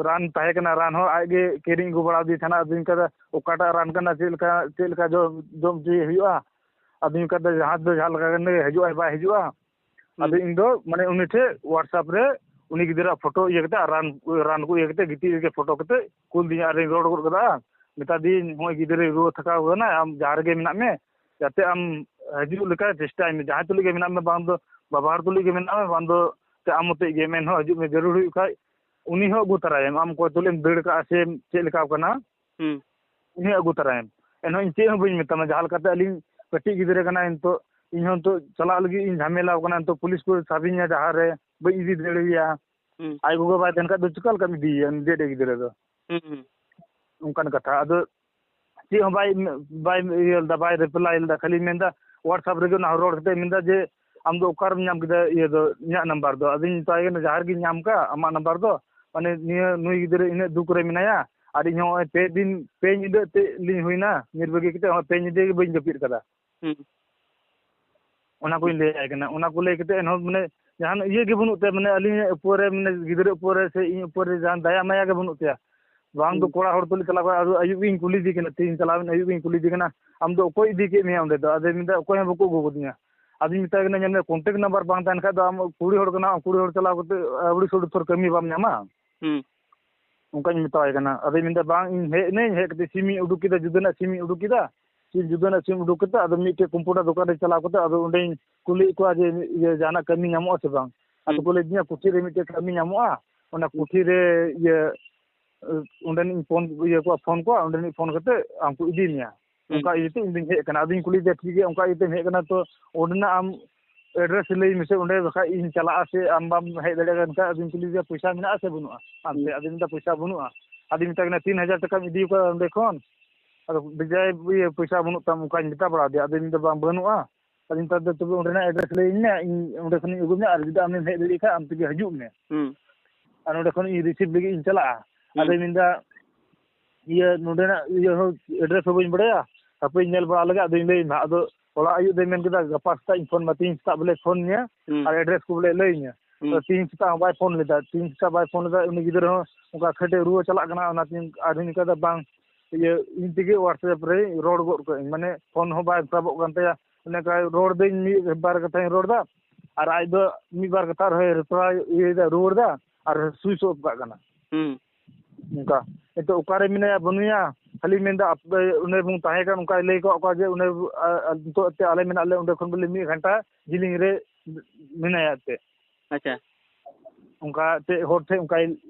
ᱨᱟᱱ ᱛᱟᱦᱮᱸ ᱠᱟᱱᱟ, ᱨᱟᱱ ᱦᱚᱸ ᱟᱡ ᱜᱮ ᱠᱤᱨᱤᱧ ᱟᱹᱜᱩ ᱵᱟᱲᱟ ᱟᱫᱮ ᱛᱟᱦᱮᱱᱟ᱾ ᱟᱫᱚᱧ ᱚᱱᱠᱟᱭᱫᱟ, ᱚᱠᱟᱴᱟᱜ ᱨᱟᱱ ᱠᱟᱱᱟ, ᱪᱮᱫ ᱞᱮᱠᱟ, ᱪᱮᱫ ᱞᱮᱠᱟ ᱡᱚ-, ᱡᱚᱢ ᱦᱚᱪᱚᱭᱮ ᱦᱩᱭᱩᱜᱼᱟ? ᱟᱫᱚᱧ ᱚᱱᱠᱟᱭᱫᱟ, ᱡᱟᱦᱟᱸ ᱫᱚ ᱡᱟᱦᱟᱸ ᱞᱮᱠᱟ ᱜᱮ ᱦᱤᱡᱩᱜᱼᱟᱭ ᱵᱟᱭ ᱦᱤᱡᱩᱜᱼᱟ? ᱦᱩᱸ᱾ ᱟᱫᱚ ᱤᱧ ᱫᱚ, ᱢᱟᱱᱮ, ᱩᱱᱤ ᱴᱷᱮᱡ WhatsApp ᱨᱮ ᱩᱱᱤ ᱜᱤᱫᱽᱨᱟᱹᱣᱟᱜ ᱯᱷᱳᱴᱳ ᱤᱭᱟᱹ ᱠᱟᱛᱮ ᱟᱨ ᱨᱟᱱ, ᱨᱟᱱ ᱠᱚ ᱤᱭᱟᱹ ᱠᱟᱛᱮ ᱜᱤᱛᱤᱡ ᱨᱮᱜᱮ ᱯᱷᱳᱴᱳ ᱠᱟᱛᱮ ᱠᱩᱞ ᱫᱤᱧᱟ ᱟᱨᱤᱧ ᱨᱚᱲ ᱜᱚᱫ ᱠᱟᱫᱟ᱾ ᱢᱮᱛᱟ ᱫᱤᱭᱟᱹᱧ, "ᱱᱚᱜᱼᱚᱭ ᱜᱤᱫᱽᱨᱟᱹᱭ ᱨᱩᱣᱟᱹ ᱛᱷᱟᱠᱟᱣ ᱠᱟᱱᱟ, ᱟᱢ ᱡᱟᱦᱟᱸ ᱨᱮᱜᱮ ᱢᱮᱱᱟᱜ ᱢᱮ, ᱡᱟᱛᱮ ᱟᱢ ᱦᱤᱡᱩᱜ ᱞᱮᱠᱟ ᱪᱮᱥᱴᱟᱭ ᱢᱮ, ᱡᱟᱦᱟᱸᱭ ᱛᱩᱞᱩᱡ ᱜᱮ ᱢᱮᱱᱟᱜ ᱢᱮ, ᱵᱟᱝ ᱫᱚ ᱵᱟᱵᱟ ᱦᱚᱲ ᱛᱩᱞᱩᱡ ᱜᱮ ᱢᱮᱱᱟᱜ ᱢᱮ, ᱵᱟᱝ ᱫᱚ ᱛᱮ ᱟᱢ ᱢᱚᱛᱚᱡ ᱜᱮ, ᱮᱱᱦᱚᱸ ᱦᱤᱡᱩᱜ ᱢᱮ, ᱡᱟᱹᱨᱩᱲ ᱦᱩᱭᱩᱜ ᱠᱷᱟᱡ ᱩᱱᱤ ᱦᱚᱸ ᱟᱹᱜᱩ ᱛᱟᱨᱟᱭᱮᱢ, ᱟᱢ ᱚᱠᱚᱭ ᱛᱩᱞᱩᱡ ᱮᱢ ᱫᱟᱹᱲ ᱠᱟᱜᱼᱟ ᱥᱮ ᱪᱮᱫ ᱞᱮᱠᱟᱣ ᱠᱟᱱᱟ, ᱦᱩᱸ᱾ ᱩᱱᱤ ᱦᱚᱸ ᱟᱹᱜᱩ ᱛᱟᱨᱟᱭᱮᱢ᱾ ᱮᱱᱦᱚᱸ ᱤᱧ ᱪᱮᱫ ᱦᱚᱸ ᱵᱟᱹᱧ ᱢᱮᱛᱟᱢᱟ, ᱡᱟᱦᱟᱸ ᱞᱮᱠᱟᱛᱮ ᱟᱹᱞᱤᱧ ᱠᱟᱹᱴᱤᱡ ᱜᱤᱫᱽᱨᱟᱹ ᱠᱟᱱᱟᱭ ᱱᱤᱛᱚᱜ, ᱤᱧ ᱦᱚᱸ ᱱᱤᱛᱚᱜ ᱪᱟᱞᱟᱜ ᱞᱟᱹᱜᱤᱫ ᱤᱧ ᱡᱷᱟᱢᱮᱞᱟᱣ ᱠᱟᱱᱟ, ᱱᱤᱛᱚᱜ ᱯᱩᱞᱤᱥ ᱠᱚ ᱥᱟᱵᱤᱧᱟ ᱡᱟᱦᱟᱸ ᱨᱮ, ᱵᱟᱹᱧ ᱤᱫᱤ ᱫᱟᱲᱮᱣᱟᱭᱟ᱾ ᱦᱩᱸ᱾ ᱟᱡ ᱜᱚᱜᱚ ᱵᱟᱭ ᱛᱟᱦᱮᱱ ᱠᱷᱟᱡ ᱫᱚ ᱪᱤᱠᱟ ᱞᱮᱠᱟᱢ ᱤᱫᱤᱭᱮᱭᱟ ᱩᱱᱤ ᱰᱮᱰ ᱜᱤᱫᱽᱨᱟᱹ ᱫᱚ? ᱦᱩᱸ, ᱦᱩᱸ᱾ ᱚᱱᱠᱟᱱ ᱠᱟᱛᱷᱟ᱾ ᱟᱫᱚ ᱪᱮᱫ ᱦᱚᱸ ᱵᱟᱭ, ᱵᱟᱭ ᱤᱭᱟᱹ ᱞᱮᱫᱟ, ᱵᱟᱭ reply ᱞᱮᱫᱟ, ᱠᱷᱟᱹᱞᱤ ᱢᱮᱱᱫᱟ WhatsApp ᱨᱮᱜᱮ ᱚᱱᱟ ᱨᱚᱲ ᱠᱟᱛᱮ ᱢᱮᱱᱫᱟ ᱡᱮ, "ᱟᱢ ᱫᱚ ᱚᱠᱟᱨᱮᱢ ᱧᱟᱢ ᱠᱮᱫᱟ ᱤᱭᱟᱹ ᱫᱚ, ᱤᱧᱟᱹᱜ ᱱᱟᱢᱵᱟᱨ ᱫᱚ?" ᱟᱫᱚᱧ ᱢᱮᱛᱟᱭ ᱠᱟᱱᱟ, "ᱡᱟᱦᱟᱸ ᱨᱮᱜᱮᱧ ᱧᱟᱢ ᱠᱟᱜ ᱟᱢᱟᱜ ᱱᱟᱢᱵᱟᱨ ᱫᱚ, ᱢᱟᱱᱮ, ᱱᱤᱭᱟᱹ ᱱᱩᱭ ᱜᱤᱫᱽᱨᱟᱹ ᱤᱱᱟᱹᱜ ᱫᱩᱠ ᱨᱮ ᱢᱮᱱᱟᱭᱟ, ᱟᱨ ᱤᱧ ᱦᱚᱸ ᱱᱚᱜᱼᱚᱭ ᱯᱮ ᱫᱤᱱ, ᱯᱮ ᱧᱤᱫᱟᱹ ᱛᱮ ᱞᱤᱧ ᱦᱩᱭᱱᱟ ᱧᱤᱨ ᱵᱟᱹᱜᱤ ᱠᱟᱛᱮ, ᱦᱚᱸᱜᱼᱚᱭ ᱯᱮ ᱧᱤᱫᱟᱹ ᱜᱮ ᱵᱟᱹᱧ ᱡᱟᱹᱯᱤᱫ ᱠᱟᱫᱟ᱾" ᱦᱩᱸ᱾ ᱚᱱᱟ ᱠᱚᱧ ᱞᱟᱹᱭᱟᱭ ᱠᱟᱱᱟ᱾ ᱚᱱᱟ ᱠᱚ ᱞᱟᱹᱭ ᱠᱟᱛᱮ ᱮᱱᱦᱚᱸ, ᱢᱟᱱᱮ, ᱡᱟᱦᱟᱱ ᱤᱭᱟᱹ ᱜᱮ ᱵᱟᱹᱱᱩᱜ ᱛᱟᱭᱟ, ᱢᱟᱱᱮ, ᱟᱹᱞᱤᱧᱟᱜ ᱩᱯᱚᱨ ᱨᱮ, ᱢᱟᱱᱮ, ᱜᱤᱫᱽᱨᱟᱹ ᱩᱯᱚᱨ ᱨᱮ ᱥᱮ ᱤᱧ ᱩᱯᱚᱨ ᱨᱮ ᱡᱟᱦᱟᱱ ᱫᱟᱭᱟ ᱢᱟᱭᱟ ᱜᱮ ᱵᱟᱹᱱᱩᱜ ᱛᱟᱭᱟ᱾ ᱵᱟᱝ ᱫᱚ ᱦᱩᱸ᱾ ᱠᱚᱲᱟ ᱦᱚᱲ ᱛᱩᱞᱩᱡ ᱪᱟᱞᱟᱣ ᱠᱟᱱᱟ, ᱟᱫᱚ ᱟᱹᱭᱩᱵ ᱜᱤᱧ ᱠᱩᱞᱤᱫᱮ ᱠᱟᱱᱟ, ᱛᱮᱦᱮᱧ ᱪᱟᱞᱟᱣᱮᱱ ᱟᱹᱭᱩᱵ ᱜᱤᱧ ᱠᱩᱞᱤᱫᱮ ᱠᱟᱱᱟ, "ᱟᱢ ᱫᱚ ᱚᱠᱚᱭ ᱤᱫᱤ ᱠᱮᱫ ᱢᱮᱭᱟ ᱚᱸᱰᱮ ᱫᱚ?" ᱟᱫᱚᱭ ᱢᱮᱱᱫᱟ, "ᱚᱠᱚᱭ ᱦᱚᱸ ᱵᱟᱠᱚ ᱟᱹᱜᱩ ᱠᱟᱫᱤᱧᱟ᱾" ᱟᱫᱚᱧ ᱢᱮᱛᱟᱭ ᱠᱟᱱᱟ, "ᱧᱮᱞ ᱢᱮ, contact number ᱵᱟᱝ ᱛᱟᱦᱮᱱ ᱠᱷᱟᱡ ᱫᱚ ᱟᱢ ᱠᱩᱲᱤ ᱦᱚᱲ ᱠᱟᱱᱟᱢ, ᱠᱩᱲᱤ ᱦᱚᱲ ᱪᱟᱞᱟᱣ ᱠᱟᱛᱮ ᱟᱹᱣᱲᱤ ᱥᱩᱲᱩ ᱛᱷᱚᱨ ᱠᱟᱹᱢᱤ ᱵᱟᱢ ᱧᱟᱢᱟ?" ᱦᱩᱸ᱾ ᱚᱱᱠᱟᱧ ᱢᱮᱛᱟᱣᱟᱭ ᱠᱟᱱᱟ᱾ ᱟᱫᱚᱭ ᱢᱮᱱᱫᱟ, "ᱵᱟᱝ, ᱤᱧ ᱦᱮᱡ ᱮᱱᱟᱹᱧ, ᱦᱮᱡ ᱠᱟᱛᱮ ᱥᱤᱢᱤᱧ ᱩᱰᱩᱠ ᱠᱮᱫᱟ, ᱡᱩᱫᱟᱹᱱᱟᱜ ᱥᱤᱢᱤᱧ ᱩᱰᱩᱠ ᱠᱮᱫᱟ, ᱥᱤᱢ ᱡᱩᱫᱟᱹ ᱨᱮᱱᱟᱜ ᱥᱤᱢ ᱩᱰᱩᱠ ᱠᱟᱛᱮ, ᱟᱫᱚ ᱢᱤᱫᱴᱮᱡ ᱠᱚᱢᱯᱤᱭᱩᱴᱟᱨ ᱫᱚᱠᱟᱱ ᱨᱮ ᱪᱟᱞᱟᱣ ᱠᱟᱛᱮ, ᱟᱫᱚ ᱚᱸᱰᱮᱧ ᱠᱩᱞᱤᱭᱮᱫ ᱠᱚᱣᱟ ᱡᱮ, ᱤᱭᱟᱹ, ᱡᱟᱦᱟᱱᱟᱜ ᱠᱟᱹᱢᱤ ᱧᱟᱢᱚᱜᱼᱟ ᱥᱮ ᱵᱟᱝ? ᱟᱫᱚ ᱦᱩᱸ᱾ ᱠᱚ ᱞᱟᱹᱭ ᱫᱤᱧᱟ, ᱠᱩᱴᱷᱤ ᱨᱮ ᱢᱤᱫᱴᱮᱡ ᱠᱟᱹᱢᱤ ᱧᱟᱢᱚᱜᱼᱟ, ᱚᱱᱟ ᱦᱩᱸ᱾ ᱠᱩᱴᱷᱤ ᱨᱮ, ᱤᱭᱟᱹ, ᱚᱸᱰᱮᱱᱤᱡ ᱯᱷᱳᱱ, ᱤᱭᱟᱹ ᱠᱚᱣᱟ, ᱯᱷᱳᱱ ᱠᱚᱣᱟ, ᱚᱸᱰᱮᱱᱤᱡ ᱯᱷᱳᱱ ᱠᱟᱛᱮ ᱟᱢ ᱠᱚ ᱤᱫᱤ ᱢᱮᱭᱟ᱾ ᱦᱩᱸ᱾ ᱚᱱᱠᱟ ᱤᱭᱟᱹᱛᱮ ᱤᱧ ᱫᱩᱧ ᱦᱮᱡ ᱟᱠᱟᱱᱟ᱾ ᱟᱫᱚᱧ ᱠᱩᱞᱤᱭᱮᱫᱮᱭᱟ, "ᱴᱷᱤᱠ ᱜᱮᱭᱟ, ᱚᱱᱠᱟ ᱤᱭᱟᱹᱛᱮᱢ ᱦᱮᱡ ᱟᱠᱟᱱᱟ, ᱛᱚ ᱚᱸᱰᱮᱱᱟᱜ ᱟᱢ ᱮᱰᱨᱮᱥ ᱞᱟᱹᱭ ᱢᱮᱥᱮ, ᱚᱸᱰᱮ ᱵᱟᱠᱷᱟᱡ ᱤᱧ ᱪᱟᱞᱟᱜᱼᱟ ᱥᱮ ᱟᱢ ᱵᱟᱢ ᱦᱮᱡ ᱫᱟᱲᱮᱭᱟᱜ ᱠᱟᱱ ᱠᱷᱟᱡ?" ᱟᱫᱚᱧ ᱠᱩᱞᱤᱭᱮᱫᱮᱭᱟ, "ᱯᱚᱭᱥᱟ ᱢᱮᱱᱟᱜᱼᱟ ᱥᱮ ᱵᱟᱹᱱᱩᱜᱼᱟ ᱟᱢ ᱴᱷᱮᱡ?" ᱦᱩᱸ᱾ ᱟᱫᱚᱧ ᱢᱮᱛᱟᱭ, "ᱯᱚᱭᱥᱟ ᱵᱟᱹᱱᱩᱜᱼᱟ᱾" ᱟᱫᱚᱧ ᱢᱮᱛᱟᱭ ᱠᱟᱱᱟ, "ᱛᱤᱱ ᱦᱟᱡᱟᱨ ᱴᱟᱠᱟᱢ ᱤᱫᱤ ᱟᱠᱟᱫᱟ ᱚᱸᱰᱮ ᱠᱷᱚᱱ?" ᱟᱫᱚ ᱵᱮᱡᱟᱭ, ᱤᱭᱟᱹ, "ᱯᱚᱭᱥᱟ ᱵᱟᱹᱱᱩᱜ ᱛᱟᱢ?" ᱚᱱᱠᱟᱧ ᱢᱮᱛᱟ ᱵᱟᱲᱟ ᱟᱫᱮᱭᱟ᱾ ᱟᱫᱚᱧ ᱢᱮᱱᱫᱟ, "ᱵᱟᱝ, ᱵᱟᱹᱱᱩᱜᱼᱟ᱾" ᱟᱫᱚᱧ ᱢᱮᱛᱟᱭ ᱫᱟ, "ᱛᱚᱵᱮ ᱚᱸᱰᱮᱱᱟᱜ ᱮᱰᱨᱮᱥ ᱞᱟᱹᱭᱟᱹᱧ ᱢᱮ, ᱤᱧ ᱚᱸᱰᱮ ᱠᱷᱚᱱᱤᱧ ᱟᱹᱜᱩ ᱢᱮᱭᱟ, ᱟᱨ ᱡᱩᱫᱤ ᱟᱢᱮᱢ ᱦᱮᱡ ᱫᱟᱲᱮᱭᱟᱜ ᱠᱷᱟᱡ ᱟᱢ ᱛᱮᱜᱮ ᱦᱤᱡᱩᱜ ᱢᱮ᱾ ᱦᱩᱸ᱾ ᱟᱨ ᱱᱚᱸᱰᱮ ᱠᱷᱚᱱ ᱤᱧ ᱨᱤᱥᱤᱵᱷ ᱞᱟᱹᱜᱤᱫ ᱤᱧ ᱪᱟᱞᱟᱜᱼᱟ᱾ ᱦᱩᱸ᱾ ᱟᱫᱚᱧ ᱢᱮᱱᱫᱟ, ᱤᱭᱟᱹ, ᱱᱚᱸᱰᱮᱱᱟᱜ ᱤᱭᱟᱹ ᱦᱚᱸ, ᱮᱰᱨᱮᱥ ᱦᱚᱸ ᱵᱟᱹᱧ ᱵᱟᱲᱟᱭᱟ, ᱦᱟᱯᱮᱧ ᱧᱮᱞ ᱵᱟᱲᱟ ᱞᱮᱜᱮ, ᱟᱫᱚᱧ ᱞᱟᱹᱭ ᱟᱢᱟ᱾ ᱟᱫᱚ ᱚᱲᱟᱜ ᱟᱹᱭᱩᱵ ᱫᱚᱭ ᱢᱮᱱ ᱠᱮᱫᱟ, "ᱜᱟᱯᱟ ᱥᱮᱛᱟᱜ ᱤᱧ ᱯᱷᱳᱱ ᱟᱢᱟ, ᱛᱮᱦᱮᱧ ᱥᱮᱛᱟᱜ ᱵᱚᱞᱮ ᱯᱷᱳᱱ ᱢᱮᱭᱟ, ᱦᱩᱸ᱾ ᱟᱨ ᱮᱰᱨᱮᱥ ᱠᱚ ᱵᱚᱞᱮ ᱞᱟᱹᱭ ᱤᱧᱟ᱾" ᱦᱩᱸ᱾ ᱛᱚ ᱛᱮᱦᱮᱧ ᱥᱮᱛᱟᱜ ᱦᱚᱸ ᱵᱟᱭ ᱯᱷᱳᱱ ᱞᱮᱫᱟ, ᱛᱮᱦᱮᱧ ᱥᱮᱛᱟᱜ ᱵᱟᱭ ᱯᱷᱳᱱ ᱞᱮᱫᱟ᱾ ᱩᱱᱤ ᱜᱤᱫᱽᱨᱟᱹ ᱦᱚᱸ ᱚᱱᱠᱟ ᱠᱟᱹᱴᱤᱡ ᱨᱩᱣᱟᱹ ᱪᱟᱞᱟᱜ ᱠᱟᱱᱟ, ᱚᱱᱟᱛᱮ ᱟᱨᱦᱚᱸᱧ ᱢᱮᱛᱟᱭ ᱫᱟ, ᱵᱟᱝ, ᱤᱭᱟᱹ, ᱤᱧ ᱛᱮᱜᱮ WhatsApp ᱨᱮ ᱨᱚᱲ ᱜᱚᱫ ᱠᱟᱜ ᱟᱹᱧ, ᱢᱟᱱᱮ ᱯᱷᱳᱱ ᱦᱚᱸ ᱵᱟᱭ ᱥᱟᱵᱚᱜ ᱠᱟᱱ ᱛᱟᱭᱟ᱾ ᱚᱱᱮ ᱚᱱᱠᱟ ᱨᱚᱲ ᱫᱟᱹᱧ, ᱢᱤᱫ ᱵᱟᱨ ᱠᱟᱛᱷᱟᱧ ᱨᱚᱲ ᱫᱟ, ᱟᱨ ᱟᱡ ᱫᱚ ᱢᱤᱫ ᱵᱟᱨ ᱠᱟᱛᱷᱟ ᱨᱮᱦᱚᱸᱭ ᱨᱮᱯᱞᱟᱭ, ᱤᱭᱟᱹᱭ ᱫᱟ, ᱨᱩᱣᱟᱹᱲ ᱫᱟ, ᱟᱨ ᱥᱩᱭᱤᱪ ᱚᱯᱷ ᱠᱟᱜ ᱠᱟᱱᱟ᱾ ᱦᱩᱸ᱾ ᱚᱱᱠᱟ᱾ ᱱᱤᱛᱚᱜ ᱚᱠᱟᱨᱮ ᱢᱮᱱᱟᱭᱟ, ᱵᱟᱹᱱᱩᱭᱟ, ᱠᱷᱟᱹᱞᱤ ᱢᱮᱱᱫᱟ, ᱟᱯᱮ ᱚᱸᱰᱮ ᱵᱚᱱ ᱛᱟᱦᱮᱸ ᱠᱟᱱ, ᱚᱱᱠᱟᱭ ᱞᱟᱹᱭ ᱠᱟᱜ ᱠᱚᱣᱟ ᱡᱮ ᱚᱸᱰᱮ, ᱟ, ᱟ, ᱱᱤᱛᱚᱜ ᱮᱱᱛᱮ ᱟᱞᱮ ᱢᱮᱱᱟᱜ ᱞᱮ ᱚᱸᱰᱮ ᱠᱷᱚᱱ ᱵᱚᱞᱮ ᱢᱤᱫ ᱜᱷᱚᱱᱴᱟ ᱡᱤᱞᱤᱧ ᱨᱮ ᱢᱮᱱᱟᱭᱟ ᱮᱱᱛᱮ᱾ ᱟᱪᱪᱷᱟ᱾ ᱚᱱᱠᱟ ᱮᱱᱛᱮ ᱦᱚᱲ ᱴᱷᱮᱱ ᱚᱱᱠᱟᱭ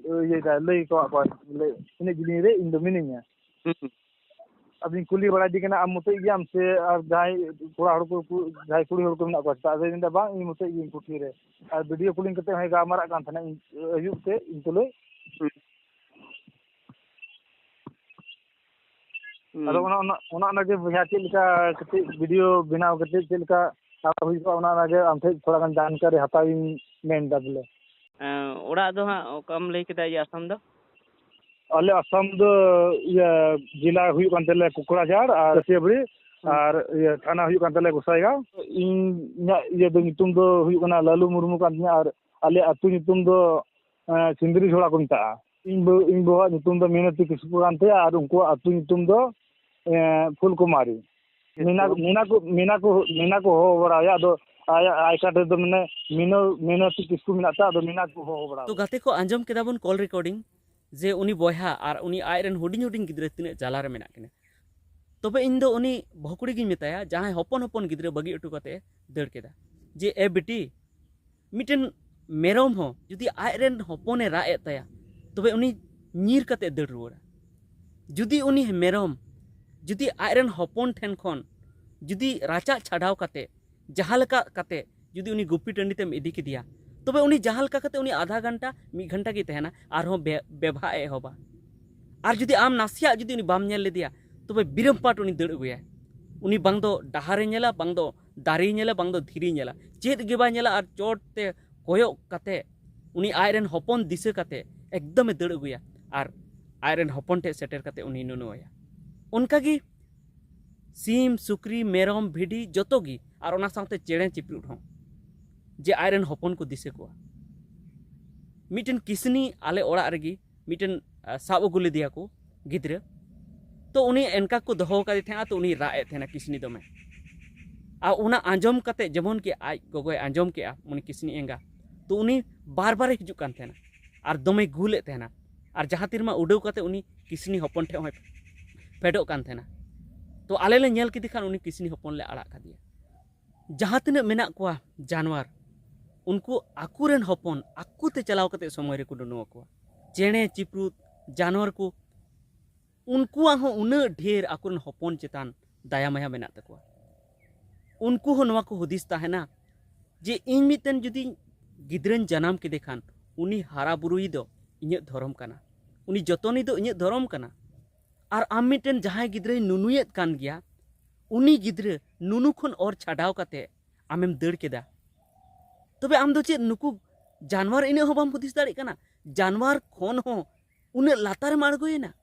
ᱤᱭᱟᱹᱭᱫᱟ, ᱞᱟᱹᱭ ᱠᱟᱜ ᱠᱚᱣᱟ ᱵᱚᱞᱮ ᱤᱱᱟᱹᱜ ᱡᱤᱞᱤᱧ ᱨᱮ ᱤᱧ ᱫᱚ ᱢᱤᱱᱟᱹᱧᱟ᱾ ᱦᱩᱸ᱾ ᱟᱫᱚᱧ ᱠᱩᱞᱤ ᱵᱟᱲᱟᱭᱮᱫᱮ ᱠᱟᱱᱟ, "ᱟᱢ ᱢᱚᱛᱚᱡ ᱜᱮᱭᱟᱢ ᱥᱮ ᱟᱨ ᱡᱟᱦᱟᱸᱭ ᱠᱚᱲᱟ ᱦᱚᱲ ᱠᱚ, ᱠᱚ, ᱡᱟᱦᱟᱸᱭ ᱠᱩᱲᱤ ᱦᱚᱲ ᱠᱚ ᱢᱮᱱᱟᱜ ᱠᱚᱣᱟ ᱪᱮᱛᱟ?" ᱟᱫᱚᱭ ᱢᱮᱱᱫᱟ, "ᱵᱟᱝ, ᱤᱧ ᱢᱚᱛᱚᱡ ᱜᱤᱭᱟᱹᱧ ᱠᱩᱴᱷᱤ ᱨᱮ᱾ ᱟᱨ video calling ᱠᱟᱛᱮ ᱦᱚᱸᱭ ᱜᱟᱞᱢᱟᱨᱟᱜ ᱠᱟᱱ ᱛᱟᱦᱮᱱᱟ ᱤᱧ, ᱟᱹᱭᱩᱵ ᱛᱮ ᱤᱧ ᱛᱩᱞᱩᱡ᱾" ᱦᱩᱸ᱾ ᱦᱩᱸ᱾ ᱟᱫᱚ ᱚᱱᱟ, ᱚᱱᱟ, ᱚᱱᱟ, ᱚᱱᱟ ᱜᱮ ᱵᱚᱭᱦᱟ, ᱪᱮᱫ ᱞᱮᱠᱟ ᱠᱟᱹᱴᱤᱡ video ᱵᱮᱱᱟᱣ ᱠᱟᱛᱮ ᱪᱮᱫ ᱞᱮᱠᱟ ᱦᱩᱭ ᱠᱚᱜᱼᱟ, ᱚᱱᱟ, ᱚᱱᱟ ᱜᱮ ᱟᱢ ᱴᱷᱮᱡ ᱛᱷᱚᱲᱟ ᱜᱟᱱ ᱡᱟᱱᱠᱟᱨᱤ ᱦᱟᱛᱟᱣ ᱤᱧ ᱢᱮᱱ ᱮᱫᱟ ᱵᱚᱞᱮ᱾ ᱮᱸ, ᱚᱲᱟᱜ ᱫᱚ ᱦᱟᱸᱜ ᱚᱠᱟᱢ ᱞᱟᱹᱭ ᱠᱮᱫᱟ, ᱤᱭᱟᱹ, ᱟᱥᱟᱢ ᱫᱚ? ᱟᱞᱮ ᱟᱥᱟᱢ ᱫᱚ, ᱤᱭᱟᱹ, ᱡᱮᱞᱟ ᱦᱩᱭᱩᱜ ᱠᱟᱱ ᱛᱟᱞᱮᱭᱟ ᱠᱚᱠᱲᱟᱡᱷᱟᱲ ᱟᱨ ᱠᱟᱹᱥᱤᱭᱟᱹᱵᱟᱹᱲᱤ, ᱦᱩᱸ᱾ ᱟᱨ, ᱤᱭᱟᱹ, ᱛᱷᱟᱱᱟ ᱦᱩᱭᱩᱜ ᱠᱟᱱ ᱛᱟᱞᱮᱭᱟ ᱜᱚᱥᱟᱭᱜᱟᱸᱣ᱾ ᱤᱧᱟᱹᱜ, ᱤᱭᱟᱹ, ᱫᱚ ᱧᱩᱛᱩᱢ ᱫᱚ ᱦᱩᱭᱩᱜ ᱠᱟᱱᱟ ᱞᱟᱞᱩ ᱢᱩᱨᱢᱩ ᱠᱟᱱ ᱛᱤᱧᱟ ᱟᱨ ᱟᱞᱮ ᱟᱹᱛᱩ ᱧᱩᱛᱩᱢ ᱫᱚ, ᱮᱸ, ᱥᱤᱸᱫᱽᱨᱤ ᱡᱷᱚᱲᱟ ᱠᱚ ᱢᱮᱛᱟᱜᱼᱟ᱾ ᱤᱧ ᱵᱟᱹ-, ᱤᱧ ᱵᱟᱵᱟᱣᱟᱜ ᱧᱩᱛᱩᱢ ᱫᱚ ᱢᱤᱱᱚᱛᱤ ᱠᱤᱥᱠᱩ ᱠᱟᱱ ᱛᱟᱭᱟ ᱟᱨ ᱩᱱᱠᱩᱣᱟᱜ ᱟᱹᱛᱩ ᱧᱩᱛᱩᱢ ᱫᱚ, ᱮᱸ, ᱯᱷᱩᱞᱠᱩᱢᱟᱨᱤ᱾ ᱢᱮᱱᱟ, ᱢᱮᱱᱟ ᱠᱚ, ᱢᱮᱱᱟ ᱠᱚ, ᱢᱮᱱᱟ ᱠᱚ ᱦᱚᱦᱚ ᱵᱟᱲᱟᱣᱟᱭᱟ, ᱟᱫᱚ ᱟᱭᱟᱜ I card ᱨᱮᱫᱚ ᱢᱟᱱᱮ ᱢᱤᱱᱚ-, ᱢᱤᱱᱚᱛᱤ ᱠᱤᱥᱠᱩ ᱢᱮᱱᱟᱜ ᱛᱟᱭᱟ, ᱟᱫᱚ ᱢᱮᱱᱟ ᱠᱚ ᱦᱚᱦᱚ ᱵᱟᱲᱟᱣᱟᱭᱟ᱾ ᱛᱚ ᱜᱟᱛᱮ ᱠᱚ, ᱟᱸᱡᱚᱢ ᱠᱮᱫᱟ ᱵᱚᱱ call recording ᱡᱮ ᱩᱱᱤ ᱵᱚᱭᱦᱟ ᱟᱨ ᱩᱱᱤ ᱟᱡ ᱨᱮᱱ ᱦᱩᱰᱤᱧ ᱦᱩᱰᱤᱧ ᱜᱤᱫᱽᱨᱟᱹ ᱛᱤᱱᱟᱹᱜ ᱡᱟᱞᱟ ᱨᱮ ᱢᱮᱱᱟᱜ ᱠᱤᱱᱟ᱾ ᱛᱚᱵᱮ ᱤᱧ ᱫᱚ ᱩᱱᱤ ᱵᱟᱹᱦᱩ ᱠᱩᱲᱤ ᱜᱤᱧ ᱢᱮᱛᱟᱭᱟ, ᱡᱟᱦᱟᱸᱭ ᱦᱚᱯᱚᱱ ᱦᱚᱯᱚᱱ ᱜᱤᱫᱽᱨᱟᱹ ᱵᱟᱹᱜᱤ ᱦᱚᱴᱚ ᱠᱟᱛᱮ ᱫᱟᱹᱲ ᱠᱮᱫᱟ, ᱡᱮ, "ᱮ ᱵᱤᱴᱤ, ᱢᱤᱫᱴᱮᱱ ᱢᱮᱨᱚᱢ ᱦᱚᱸ ᱡᱩᱫᱤ ᱟᱡᱨᱮᱱ ᱦᱚᱯᱚᱱᱮ ᱨᱟᱜ ᱮᱫ ᱛᱟᱭᱟ, ᱛᱚᱵᱮ ᱩᱱᱤ ᱧᱤᱨ ᱠᱟᱛᱮ ᱫᱟᱹᱲ ᱨᱩᱣᱟᱹᱲᱟ᱾ ᱡᱩᱫᱤ ᱩᱱᱤ ᱢᱮᱨᱚᱢ ᱡᱩᱫᱤ ᱟᱡᱨᱮᱱ ᱦᱚᱯᱚᱱ ᱴᱷᱮᱱ ᱠᱷᱚᱱ ᱡᱩᱫᱤ ᱨᱟᱪᱟᱜ ᱪᱷᱟᱰᱟᱣ ᱠᱟᱛᱮ, ᱡᱟᱦᱟᱸ ᱞᱮᱠᱟ ᱠᱟᱛᱮ ᱡᱩᱫᱤ ᱩᱱᱤ ᱜᱩᱯᱤ ᱴᱟᱺᱰᱤ ᱛᱮᱢ ᱤᱫᱤ ᱠᱮᱫᱮᱭᱟ, ᱛᱚᱵᱮ ᱩᱱᱤ ᱡᱟᱦᱟᱸ ᱞᱮᱠᱟ ᱠᱟᱛᱮ ᱩᱱᱤ ᱟᱫᱷᱟ ᱜᱷᱚᱱᱴᱟ, ᱢᱤᱫ ᱜᱷᱚᱱᱴᱟ ᱜᱮᱭ ᱛᱟᱦᱮᱱᱟ, ᱟᱨᱦᱚᱸ ᱵᱮ-, ᱵᱮᱵᱷᱟᱜ ᱮ ᱮᱦᱚᱵᱟ᱾ ᱟᱨ ᱡᱩᱫᱤ ᱟᱢ ᱱᱟᱥᱮᱭᱟᱜ ᱡᱩᱫᱤ ᱩᱱᱤ ᱵᱟᱢ ᱧᱮᱞ ᱞᱮᱫᱮᱭᱟ, ᱛᱚᱵᱮ ᱵᱤᱨᱟᱢᱯᱟᱴ ᱩᱱᱤ ᱫᱟᱹᱲ ᱟᱹᱜᱩᱭᱟᱭ᱾ ᱩᱱᱤ ᱵᱟᱝ ᱫᱚ ᱰᱟᱦᱟᱨᱮ ᱧᱮᱞᱟ, ᱵᱟᱝ ᱫᱚ ᱫᱟᱨᱮᱭ ᱧᱮᱞᱟ, ᱵᱟᱝ ᱫᱚ ᱫᱷᱤᱨᱤᱭ ᱧᱮᱞᱟ, ᱪᱮᱫ ᱜᱮ ᱵᱟᱭ ᱧᱮᱞᱟ᱾ ᱟᱨ ᱪᱚᱴ ᱛᱮ ᱠᱚᱭᱚᱜ ᱠᱟᱛᱮ, ᱩᱱᱤ ᱟᱡᱨᱮᱱ ᱦᱚᱯᱚᱱ ᱫᱤᱥᱟᱹ ᱠᱟᱛᱮ ᱮᱠᱫᱚᱢᱮ ᱫᱟᱹᱲ ᱟᱹᱜᱩᱭᱟ ᱟᱨ ᱟᱡᱨᱮᱱ ᱦᱚᱯᱚᱱ ᱴᱷᱮᱱ ᱥᱮᱴᱮᱨ ᱠᱟᱛᱮ ᱩᱱᱤ ᱱᱩᱱᱩᱣᱟᱭᱟ᱾ ᱚᱱᱠᱟᱜᱮ ᱥᱤᱢ, ᱥᱩᱠᱨᱤ, ᱢᱮᱨᱚᱢ, ᱵᱷᱤᱰᱤ ᱡᱚᱛᱚ ᱜᱮ, ᱟᱨ ᱚᱱᱟ ᱥᱟᱶᱛᱮ ᱪᱮᱬᱮ ᱪᱤᱯᱨᱩᱫ ᱦᱚᱸ, ᱡᱮ ᱟᱡᱨᱮᱱ ᱦᱚᱯᱚᱱ ᱠᱚ ᱫᱤᱥᱟᱹ ᱠᱚᱣᱟ᱾ ᱢᱤᱫᱴᱮᱱ ᱠᱤᱥᱱᱤ ᱟᱞᱮ ᱚᱲᱟᱜ ᱨᱮᱜᱮ ᱢᱤᱫᱴᱮᱱ, ᱟ, ᱥᱟᱵ ᱟᱹᱜᱩ ᱞᱮᱫᱮᱭᱟ ᱠᱚ ᱜᱤᱫᱽᱨᱟᱹ᱾ ᱛᱚ ᱩᱱᱤ ᱮᱱᱠᱟ ᱠᱚ ᱫᱚᱦᱚ ᱟᱠᱟᱫᱮ ᱛᱟᱦᱮᱸᱜᱼᱟ, ᱛᱚ ᱩᱱᱤ ᱨᱟᱜ ᱮᱫ ᱛᱟᱦᱮᱱᱟ ᱠᱤᱥᱱᱤ ᱫᱚᱢᱮ᱾ ᱟᱨ ᱚᱱᱟ ᱟᱸᱡᱚᱢ ᱠᱟᱛᱮ, ᱡᱮᱢᱚᱱ ᱠᱤ ᱟᱡ ᱜᱚᱜᱚᱭ ᱟᱸᱡᱚᱢ ᱠᱮᱜᱼᱟ, ᱩᱱᱤ ᱠᱤᱥᱱᱤ ᱮᱸᱜᱟ, ᱛᱚ ᱩᱱᱤ ᱵᱟᱨ ᱵᱟᱨᱮ ᱦᱤᱡᱩᱜ ᱠᱟᱱ ᱛᱟᱦᱮᱱᱟ ᱟᱨ ᱫᱚᱢᱮ ᱜᱩᱞᱮᱫ ᱛᱟᱦᱮᱱᱟ᱾ ᱟᱨ ᱡᱟᱦᱟᱸ ᱛᱤᱨᱢᱟ ᱩᱰᱟᱹᱣ ᱠᱟᱛᱮ ᱩᱱᱤ ᱠᱤᱥᱱᱤ ᱦᱚᱯᱚᱱ ᱴᱷᱮᱱ ᱦᱚᱸᱭ ᱯᱷᱮᱰᱚᱜ ᱠᱟᱱ ᱛᱟᱦᱮᱱᱟ᱾ ᱛᱚ ᱟᱞᱮ ᱞᱮ ᱧᱮᱞ ᱠᱮᱫᱮ ᱠᱷᱟᱱ ᱩᱱᱤ ᱠᱤᱥᱱᱤ ᱦᱚᱯᱚᱱ ᱞᱮ ᱟᱲᱟᱜ ᱠᱟᱫᱮᱭᱟ᱾ ᱡᱟᱦᱟᱸ ᱛᱤᱱᱟᱹᱜ ᱢᱮᱱᱟᱜ ᱠᱚᱣᱟ ᱡᱟᱱᱣᱟᱨ, ᱩᱱᱠᱩ ᱟᱠᱚᱨᱮᱱ ᱦᱚᱯᱚᱱ ᱟᱠᱚ ᱛᱮ ᱪᱟᱞᱟᱣ ᱠᱟᱛᱮ ᱥᱚᱢᱚᱭ ᱨᱮᱠᱚ ᱱᱩᱱᱩ ᱟᱠᱚᱣᱟ᱾ ᱪᱮᱬᱮ ᱪᱤᱯᱨᱩᱫ, ᱡᱟᱱᱣᱟᱨ ᱠᱚ, ᱩᱱᱠᱩᱣᱟᱜ ᱦᱚᱸ ᱩᱱᱟᱹᱜ ᱰᱷᱮᱨ ᱟᱠᱚᱨᱮᱱ ᱦᱚᱯᱚᱱ ᱪᱮᱛᱟᱱ ᱫᱟᱭᱟ ᱢᱟᱭᱟ ᱢᱮᱱᱟᱜ ᱛᱟᱠᱚᱣᱟ᱾ ᱩᱱᱠᱩ ᱦᱚᱸ ᱱᱚᱣᱟ ᱠᱚ ᱦᱩᱫᱤᱥ ᱛᱟᱦᱮᱱᱟ ᱡᱮ ᱤᱧ ᱢᱤᱫᱴᱮᱱ ᱡᱩᱫᱤ ᱜᱤᱫᱽᱨᱟᱹᱧ ᱡᱟᱱᱟᱢ ᱠᱮᱫᱮ ᱠᱷᱟᱱ, ᱩᱱᱤ ᱦᱟᱨᱟ ᱵᱩᱨᱩᱭ ᱫᱚ ᱤᱧᱟᱹᱜ ᱫᱷᱚᱨᱚᱢ ᱠᱟᱱᱟ, ᱩᱱᱤ ᱡᱚᱛᱚᱱᱤ ᱫᱚ ᱤᱧᱟᱹᱜ ᱫᱷᱚᱨᱚᱢ ᱠᱟᱱᱟ᱾ ᱟᱨ ᱟᱢ ᱢᱤᱫᱴᱮᱱ ᱡᱟᱦᱟᱸᱭ ᱜᱤᱫᱽᱨᱟᱹᱭ ᱱᱩᱱᱩᱭᱮᱫ ᱠᱟᱱ ᱜᱮᱭᱟ, ᱩᱱᱤ ᱜᱤᱫᱽᱨᱟᱹ ᱱᱩᱱᱩ ᱠᱷᱚᱱ ᱚᱨ ᱪᱷᱟᱰᱟᱣ ᱠᱟᱛᱮ ᱟᱢᱮᱢ ᱫᱟᱹᱲ ᱠᱮᱫᱟ, ᱛᱚᱵᱮ ᱟᱢ ᱫᱚ ᱪᱮᱫ ᱱᱩᱠᱩ ᱡᱟᱱᱣᱟᱨ ᱤᱱᱟᱹᱜ ᱦᱚᱸ ᱵᱟᱢ ᱦᱩᱫᱤᱥ ᱫᱟᱲᱮᱭᱟᱜ ᱠᱟᱱᱟ? ᱡᱟᱱᱣᱟᱨ ᱠᱷᱚᱱ ᱦᱚᱸ ᱩᱱᱟᱹᱜ ᱞᱟᱛᱟᱨᱮᱢ ᱟᱬᱜᱚᱭᱮᱱᱟ?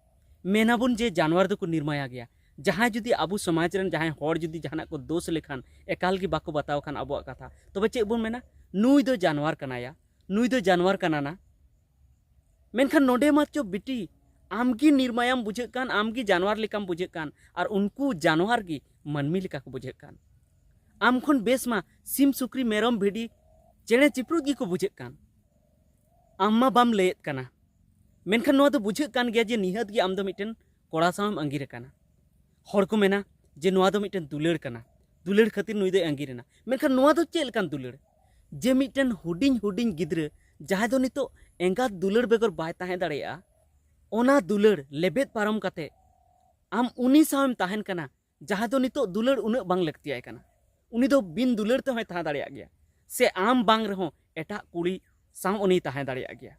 ᱢᱮᱱᱟᱵᱚᱱ ᱡᱮ ᱡᱟᱱᱣᱟᱨ ᱫᱚᱠᱚ ᱱᱤᱨᱢᱟᱭᱟ ᱜᱮᱭᱟ᱾ ᱡᱟᱦᱟᱸᱭ ᱡᱩᱫᱤ ᱟᱵᱚ ᱥᱚᱢᱟᱡᱽ ᱨᱮᱱ ᱡᱟᱦᱟᱸᱭ ᱦᱚᱲ ᱡᱩᱫᱤ ᱡᱟᱦᱟᱱᱟᱜ ᱠᱚ ᱫᱳᱥ ᱞᱮᱠᱷᱟᱱ, ᱮᱠᱟᱞ ᱜᱮ ᱵᱟᱠᱚ ᱵᱟᱛᱟᱣ ᱠᱷᱟᱱ ᱟᱵᱚᱣᱟᱜ ᱠᱟᱛᱷᱟ, ᱛᱚᱵᱮ ᱪᱮᱫ ᱵᱚᱱ ᱢᱮᱱᱟ? ᱱᱩᱭ ᱫᱚ ᱡᱟᱱᱣᱟᱨ ᱠᱟᱱᱟᱭᱟ, ᱱᱩᱭ ᱫᱚ ᱡᱟᱱᱣᱟᱨ ᱠᱟᱱᱟ ᱱᱟ᱾ ᱢᱮᱱᱠᱷᱟᱱ ᱱᱚᱰᱮ ᱢᱟ ᱪᱚ ᱵᱤᱴᱤ, ᱟᱢᱜᱮ ᱱᱤᱨᱢᱟᱭᱟᱢ ᱵᱩᱡᱷᱟᱹᱜ ᱠᱟᱱ, ᱟᱢᱜᱮ ᱡᱟᱱᱣᱟᱨ ᱞᱮᱠᱟᱢ ᱵᱩᱡᱷᱟᱹᱜ ᱠᱟᱱ, ᱟᱨ ᱩᱱᱠᱩ ᱡᱟᱱᱣᱟᱨ ᱜᱮ ᱢᱟᱹᱱᱢᱤ ᱞᱮᱠᱟ ᱠᱚ ᱵᱩᱡᱷᱟᱹᱜ ᱠᱟᱱ᱾ ᱟᱢ ᱠᱷᱚᱱ ᱵᱮᱥ ᱢᱟ ᱥᱤᱢ, ᱥᱩᱠᱨᱤ, ᱢᱮᱨᱚᱢ, ᱵᱷᱤᱰᱤ, ᱪᱮᱬᱮ ᱪᱤᱯᱨᱩᱫ ᱜᱮᱠᱚ ᱵᱩᱡᱷᱟᱹᱜ ᱠᱟᱱ᱾ ᱟᱢ ᱢᱟ ᱵᱟᱢ ᱞᱟᱹᱭᱮᱫ ᱠᱟᱱᱟ, ᱢᱮᱱᱠᱷᱟᱱ ᱱᱚᱣᱟ ᱫᱚ ᱵᱩᱡᱷᱟᱹᱜ ᱠᱟᱱ ᱜᱮᱭᱟ ᱡᱮ ᱱᱤᱦᱟᱹᱛ ᱜᱮ ᱟᱢ ᱫᱚ ᱢᱤᱫᱴᱮᱱ ᱠᱚᱲᱟ ᱥᱟᱶᱮᱢ ᱟᱸᱜᱤᱨ ᱟᱠᱟᱱᱟ᱾ ᱦᱚᱲ ᱠᱚ ᱢᱮᱱᱟ ᱡᱮ ᱱᱚᱣᱟ ᱫᱚ ᱢᱤᱫᱴᱮᱱ ᱫᱩᱞᱟᱹᱲ ᱠᱟᱱᱟ, ᱫᱩᱞᱟᱹᱲ ᱠᱷᱟᱹᱛᱤᱨ ᱱᱩᱭ ᱫᱚᱭ ᱟᱸᱜᱤᱨ ᱮᱱᱟ᱾ ᱢᱮᱱᱠᱷᱟᱱ ᱱᱚᱣᱟ ᱫᱚ ᱪᱮᱫ ᱞᱮᱠᱟᱱ ᱫᱩᱞᱟᱹᱲ? ᱡᱮ ᱢᱤᱫᱴᱮᱱ ᱦᱩᱰᱤᱧ ᱦᱩᱰᱤᱧ ᱜᱤᱫᱽᱨᱟᱹ ᱡᱟᱦᱟᱸᱭ ᱫᱚ ᱱᱤᱛᱚᱜ ᱮᱸᱜᱟᱛ ᱫᱩᱞᱟᱹᱲ ᱵᱮᱜᱚᱨ ᱵᱟᱭ ᱛᱟᱦᱮᱸ ᱫᱟᱲᱮᱭᱟᱜᱼᱟ, ᱚᱱᱟ ᱫᱩᱞᱟᱹᱲ ᱞᱮᱵᱮᱫ ᱯᱟᱨᱚᱢ ᱠᱟᱛᱮ ᱟᱢ ᱩᱱᱤ ᱥᱟᱶᱮᱢ ᱛᱟᱦᱮᱱ ᱠᱟᱱᱟ, ᱡᱟᱦᱟᱸᱭ ᱫᱚ ᱱᱤᱛᱚᱜ ᱫᱩᱞᱟᱹᱲ ᱩᱱᱟᱹᱜ ᱵᱟᱝ ᱞᱟᱹᱠᱛᱤᱭᱟᱭ ᱠᱟᱱᱟ᱾ ᱩᱱᱤ ᱫᱚ ᱵᱤᱱ ᱫᱩᱞᱟᱹᱲ ᱛᱮᱦᱚᱸᱭ ᱛᱟᱦᱮᱸ ᱫᱟᱲᱮᱭᱟᱜ ᱜᱮᱭᱟ, ᱥᱮ ᱟᱢ ᱵᱟᱝ ᱨᱮᱦᱚᱸ ᱮᱴᱟᱜ ᱠᱩᱲᱤ ᱥᱟᱶ ᱩᱱᱤᱭ ᱛᱟᱦᱮᱸ ᱫᱟᱲᱮᱭᱟᱜ ᱜᱮᱭᱟ᱾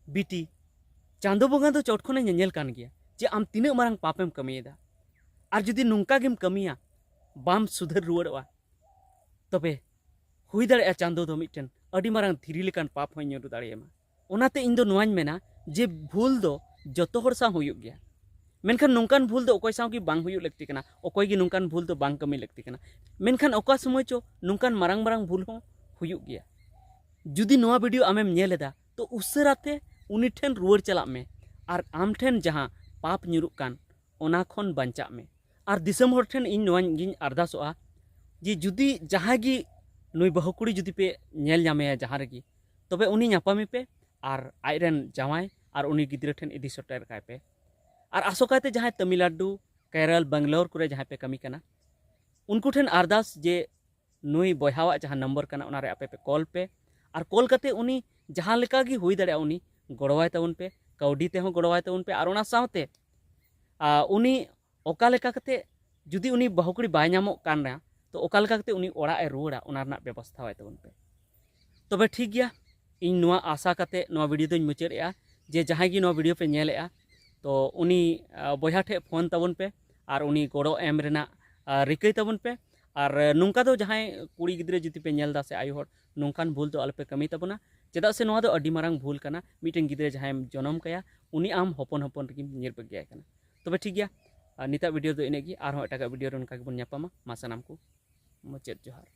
ᱵᱤᱴᱤ, ᱪᱟᱸᱫᱚ ᱵᱚᱸᱜᱟ ᱫᱚ ᱪᱚᱴ ᱠᱷᱚᱱᱮ ᱧᱮᱧᱮᱞ ᱠᱟᱱ ᱜᱮᱭᱟ ᱡᱮ ᱟᱢ ᱛᱤᱱᱟᱹᱜ ᱢᱟᱨᱟᱝ ᱯᱟᱯᱮᱢ ᱠᱟᱹᱢᱤᱭᱮᱫᱟ᱾ ᱟᱨ ᱡᱩᱫᱤ ᱱᱚᱝᱠᱟ ᱜᱮᱢ ᱠᱟᱹᱢᱤᱭᱟ, ᱵᱟᱢ ᱥᱩᱫᱷᱟᱹᱨ ᱨᱩᱣᱟᱹᱲᱚᱜᱼᱟ, ᱛᱚᱵᱮ ᱦᱩᱭ ᱫᱟᱲᱮᱭᱟᱜᱼᱟ ᱪᱟᱸᱫᱚ ᱫᱚ ᱢᱤᱫᱴᱮᱱ ᱟᱹᱰᱤ ᱢᱟᱨᱟᱝ ᱫᱷᱤᱨᱤ ᱞᱮᱠᱟᱱ ᱯᱟᱯ ᱦᱚᱸᱭ ᱧᱩᱨᱩ ᱫᱟᱲᱮᱭᱟᱢᱟ᱾ ᱚᱱᱟᱛᱮ ᱤᱧ ᱫᱚ ᱱᱚᱣᱟᱧ ᱢᱮᱱᱟ ᱡᱮ ᱵᱷᱩᱞ ᱫᱚ ᱡᱚᱛᱚ ᱦᱚᱲ ᱥᱟᱶ ᱦᱩᱭᱩᱜ ᱜᱮᱭᱟ, ᱢᱮᱱᱠᱷᱟᱱ ᱱᱚᱝᱠᱟᱱ ᱵᱷᱩᱞ ᱫᱚ ᱚᱠᱚᱭ ᱥᱟᱶ ᱜᱮ ᱵᱟᱝ ᱦᱩᱭᱩᱜ ᱞᱟᱹᱠᱛᱤ ᱠᱟᱱᱟ, ᱚᱠᱚᱭ ᱜᱮ ᱱᱚᱝᱠᱟᱱ ᱵᱷᱩᱞ ᱫᱚ ᱵᱟᱝ ᱠᱟᱹᱢᱤ ᱞᱟᱹᱠᱛᱤ ᱠᱟᱱᱟ᱾ ᱢᱮᱱᱠᱷᱟᱱ ᱚᱠᱟ ᱥᱚᱢᱚᱭ ᱪᱚ ᱱᱚᱝᱠᱟᱱ ᱢᱟᱨᱟᱝ ᱢᱟᱨᱟᱝ ᱵᱷᱩᱞ ᱦᱚᱸ ᱦᱩᱭᱩᱜ ᱜᱮᱭᱟ᱾ ᱡᱩᱫᱤ ᱱᱚᱣᱟ ᱵᱷᱤᱰᱤᱭᱳ ᱟᱢᱮᱢ ᱧᱮᱞ ᱮᱫᱟ, ᱛᱚ ᱩᱥᱟᱹᱨᱟ ᱛᱮ ᱩᱱᱤ ᱴᱷᱮᱱ ᱨᱩᱣᱟᱹᱲ ᱪᱟᱞᱟᱜ ᱢᱮ ᱟᱨ ᱟᱢ ᱴᱷᱮᱱ ᱡᱟᱦᱟᱸ ᱯᱟᱯ ᱧᱩᱨᱩᱜ ᱠᱟᱱ, ᱚᱱᱟ ᱠᱷᱚᱱ ᱵᱟᱧᱪᱟᱜ ᱢᱮ᱾ ᱟᱨ ᱫᱤᱥᱚᱢ ᱦᱚᱲ ᱴᱷᱮᱱ ᱤᱧ ᱱᱚᱣᱟᱧ ᱜᱤᱧ ᱟᱨᱫᱟᱥᱚᱜᱼᱟ ᱡᱮ ᱡᱩᱫᱤ ᱡᱟᱦᱟᱸᱭ ᱜᱮ ᱱᱩᱭ ᱵᱟᱹᱦᱩ ᱠᱩᱲᱤ ᱡᱩᱫᱤ ᱯᱮ ᱧᱮᱞ ᱧᱟᱢᱮᱭᱟ ᱡᱟᱦᱟᱸ ᱨᱮᱜᱮ, ᱛᱚᱵᱮ ᱩᱱᱤ ᱧᱟᱯᱟᱢᱮ ᱯᱮ ᱟᱨ ᱟᱡᱨᱮᱱ ᱡᱟᱶᱟᱭ ᱟᱨ ᱩᱱᱤ ᱜᱤᱫᱽᱨᱟᱹ ᱴᱷᱮᱱ ᱤᱫᱤ ᱥᱮᱴᱮᱨ ᱠᱟᱭ ᱯᱮ᱾ ᱟᱨ ᱟᱥᱚᱠᱟᱭᱛᱮ ᱡᱟᱦᱟᱸᱭ ᱛᱟᱢᱤᱞᱱᱟᱰᱩ, ᱠᱮᱨᱚᱞ, ᱵᱮᱝᱜᱟᱞᱳᱨ ᱠᱚᱨᱮ ᱡᱟᱦᱟᱸᱭ ᱯᱮ ᱠᱟᱹᱢᱤ ᱠᱟᱱᱟ, ᱩᱱᱠᱩ ᱴᱷᱮᱱ ᱟᱨᱫᱟᱥ ᱡᱮ ᱱᱩᱭ ᱵᱚᱭᱦᱟᱣᱟᱜ ᱡᱟᱦᱟᱸ ᱱᱚᱢᱵᱚᱨ ᱠᱟᱱᱟ, ᱚᱱᱟᱨᱮ ᱟᱯᱮ ᱯᱮ ᱠᱚᱞ ᱯᱮ᱾ ᱟᱨ ᱠᱚᱞ ᱠᱟᱛᱮ ᱩᱱᱤ ᱡᱟᱦᱟᱸ ᱞᱮᱠᱟ ᱜᱮ ᱦᱩᱭ ᱫᱟᱲᱮᱭᱟᱜᱼᱟ, ᱩᱱᱤ ᱜᱚᱲᱚᱣᱟᱭ ᱛᱟᱵᱚᱱ ᱯᱮ, ᱠᱟᱹᱣᱰᱤ ᱛᱮᱦᱚᱸ ᱜᱚᱲᱚᱣᱟᱭ ᱛᱟᱵᱚᱱ ᱯᱮ᱾ ᱟᱨ ᱚᱱᱟ ᱥᱟᱶᱛᱮ, ᱟ, ᱩᱱᱤ ᱚᱠᱟ ᱞᱮᱠᱟ ᱠᱟᱛᱮ, ᱡᱩᱫᱤ ᱩᱱᱤ ᱵᱟᱹᱦᱩ ᱠᱩᱲᱤ ᱵᱟᱭ ᱧᱟᱢᱚᱜ ᱠᱟᱱᱟ, ᱛᱚ ᱚᱠᱟ ᱞᱮᱠᱟ ᱠᱟᱛᱮ ᱩᱱᱤ ᱚᱲᱟᱜ ᱮ ᱨᱩᱣᱟᱹᱲᱟ, ᱚᱱᱟ ᱨᱮᱱᱟᱜ ᱵᱮᱵᱚᱥᱛᱷᱟᱣᱟᱭ ᱛᱟᱵᱚᱱ ᱯᱮ᱾ ᱛᱚᱵᱮ ᱴᱷᱤᱠ ᱜᱮᱭᱟ, ᱤᱧ ᱱᱚᱣᱟ ᱟᱥᱟ ᱠᱟᱛᱮ ᱱᱚᱣᱟ ᱵᱷᱤᱰᱤᱭᱳ ᱫᱚᱧ ᱢᱩᱪᱟᱹᱫᱮᱜᱼᱟ ᱡᱮ ᱡᱟᱦᱟᱸᱭ ᱜᱮ ᱱᱚᱣᱟ ᱵᱷᱤᱰᱤᱭᱳ ᱯᱮ ᱧᱮᱞᱮᱜᱼᱟ, ᱛᱚ ᱩᱱᱤ, ᱟ, ᱵᱚᱭᱦᱟ ᱴᱷᱮᱡ ᱯᱷᱳᱱ ᱛᱟᱵᱚᱱ ᱯᱮ ᱟᱨ ᱩᱱᱤ ᱜᱚᱲᱚ ᱮᱢ ᱨᱮᱱᱟᱜ, ᱟ, ᱨᱤᱠᱟᱹᱭ ᱛᱟᱵᱚᱱ ᱯᱮ᱾ ᱟᱨ, ᱟ, ᱱᱚᱝᱠᱟ ᱫᱚ ᱡᱟᱦᱟᱸᱭ ᱠᱩᱲᱤ ᱜᱤᱫᱽᱨᱟᱹ ᱡᱩᱫᱤ ᱯᱮ ᱧᱮᱞ ᱮᱫᱟ ᱥᱮ ᱟᱭᱳ ᱦᱚᱲ, ᱱᱚᱝᱠᱟᱱ ᱵᱷᱩᱞ ᱫᱚ ᱟᱞᱚᱯᱮ ᱠᱟᱹᱢᱤ ᱛᱟᱵᱚᱱᱟ, ᱪᱮᱫᱟᱜ ᱥᱮ ᱱᱚᱣᱟ ᱫᱚ ᱟᱹᱰᱤ ᱢᱟᱨᱟᱝ ᱵᱷᱩᱞ ᱠᱟᱱᱟ᱾ ᱢᱤᱫᱴᱮᱱ ᱜᱤᱫᱽᱨᱟᱹ ᱡᱟᱦᱟᱸᱭᱮᱢ ᱡᱚᱱᱚᱢ ᱠᱟᱭᱟ, ᱩᱱᱤ ᱟᱢ ᱦᱚᱯᱚᱱ ᱦᱚᱯᱚᱱ ᱨᱮᱜᱮᱢ ᱧᱤᱨ ᱵᱟᱹᱜᱤᱭᱟᱭ ᱠᱟᱱᱟ᱾ ᱛᱚᱵᱮ ᱴᱷᱤᱠ ᱜᱮᱭᱟ, ᱟᱨ ᱱᱤᱛᱟᱜ ᱵᱷᱤᱰᱤᱭᱳ ᱫᱚ ᱤᱱᱟᱹᱜ ᱜᱮ, ᱟᱨᱦᱚᱸ ᱮᱴᱟᱜᱟᱜ ᱵᱷᱤᱰᱤᱭᱳ ᱨᱮ ᱚᱱᱠᱟ ᱜᱮᱵᱚᱱ ᱧᱟᱯᱟᱢᱟ᱾ ᱢᱟ ᱥᱟᱱᱟᱢ ᱠᱚ ᱢᱩᱪᱟᱹᱫ ᱡᱚᱦᱟᱨ᱾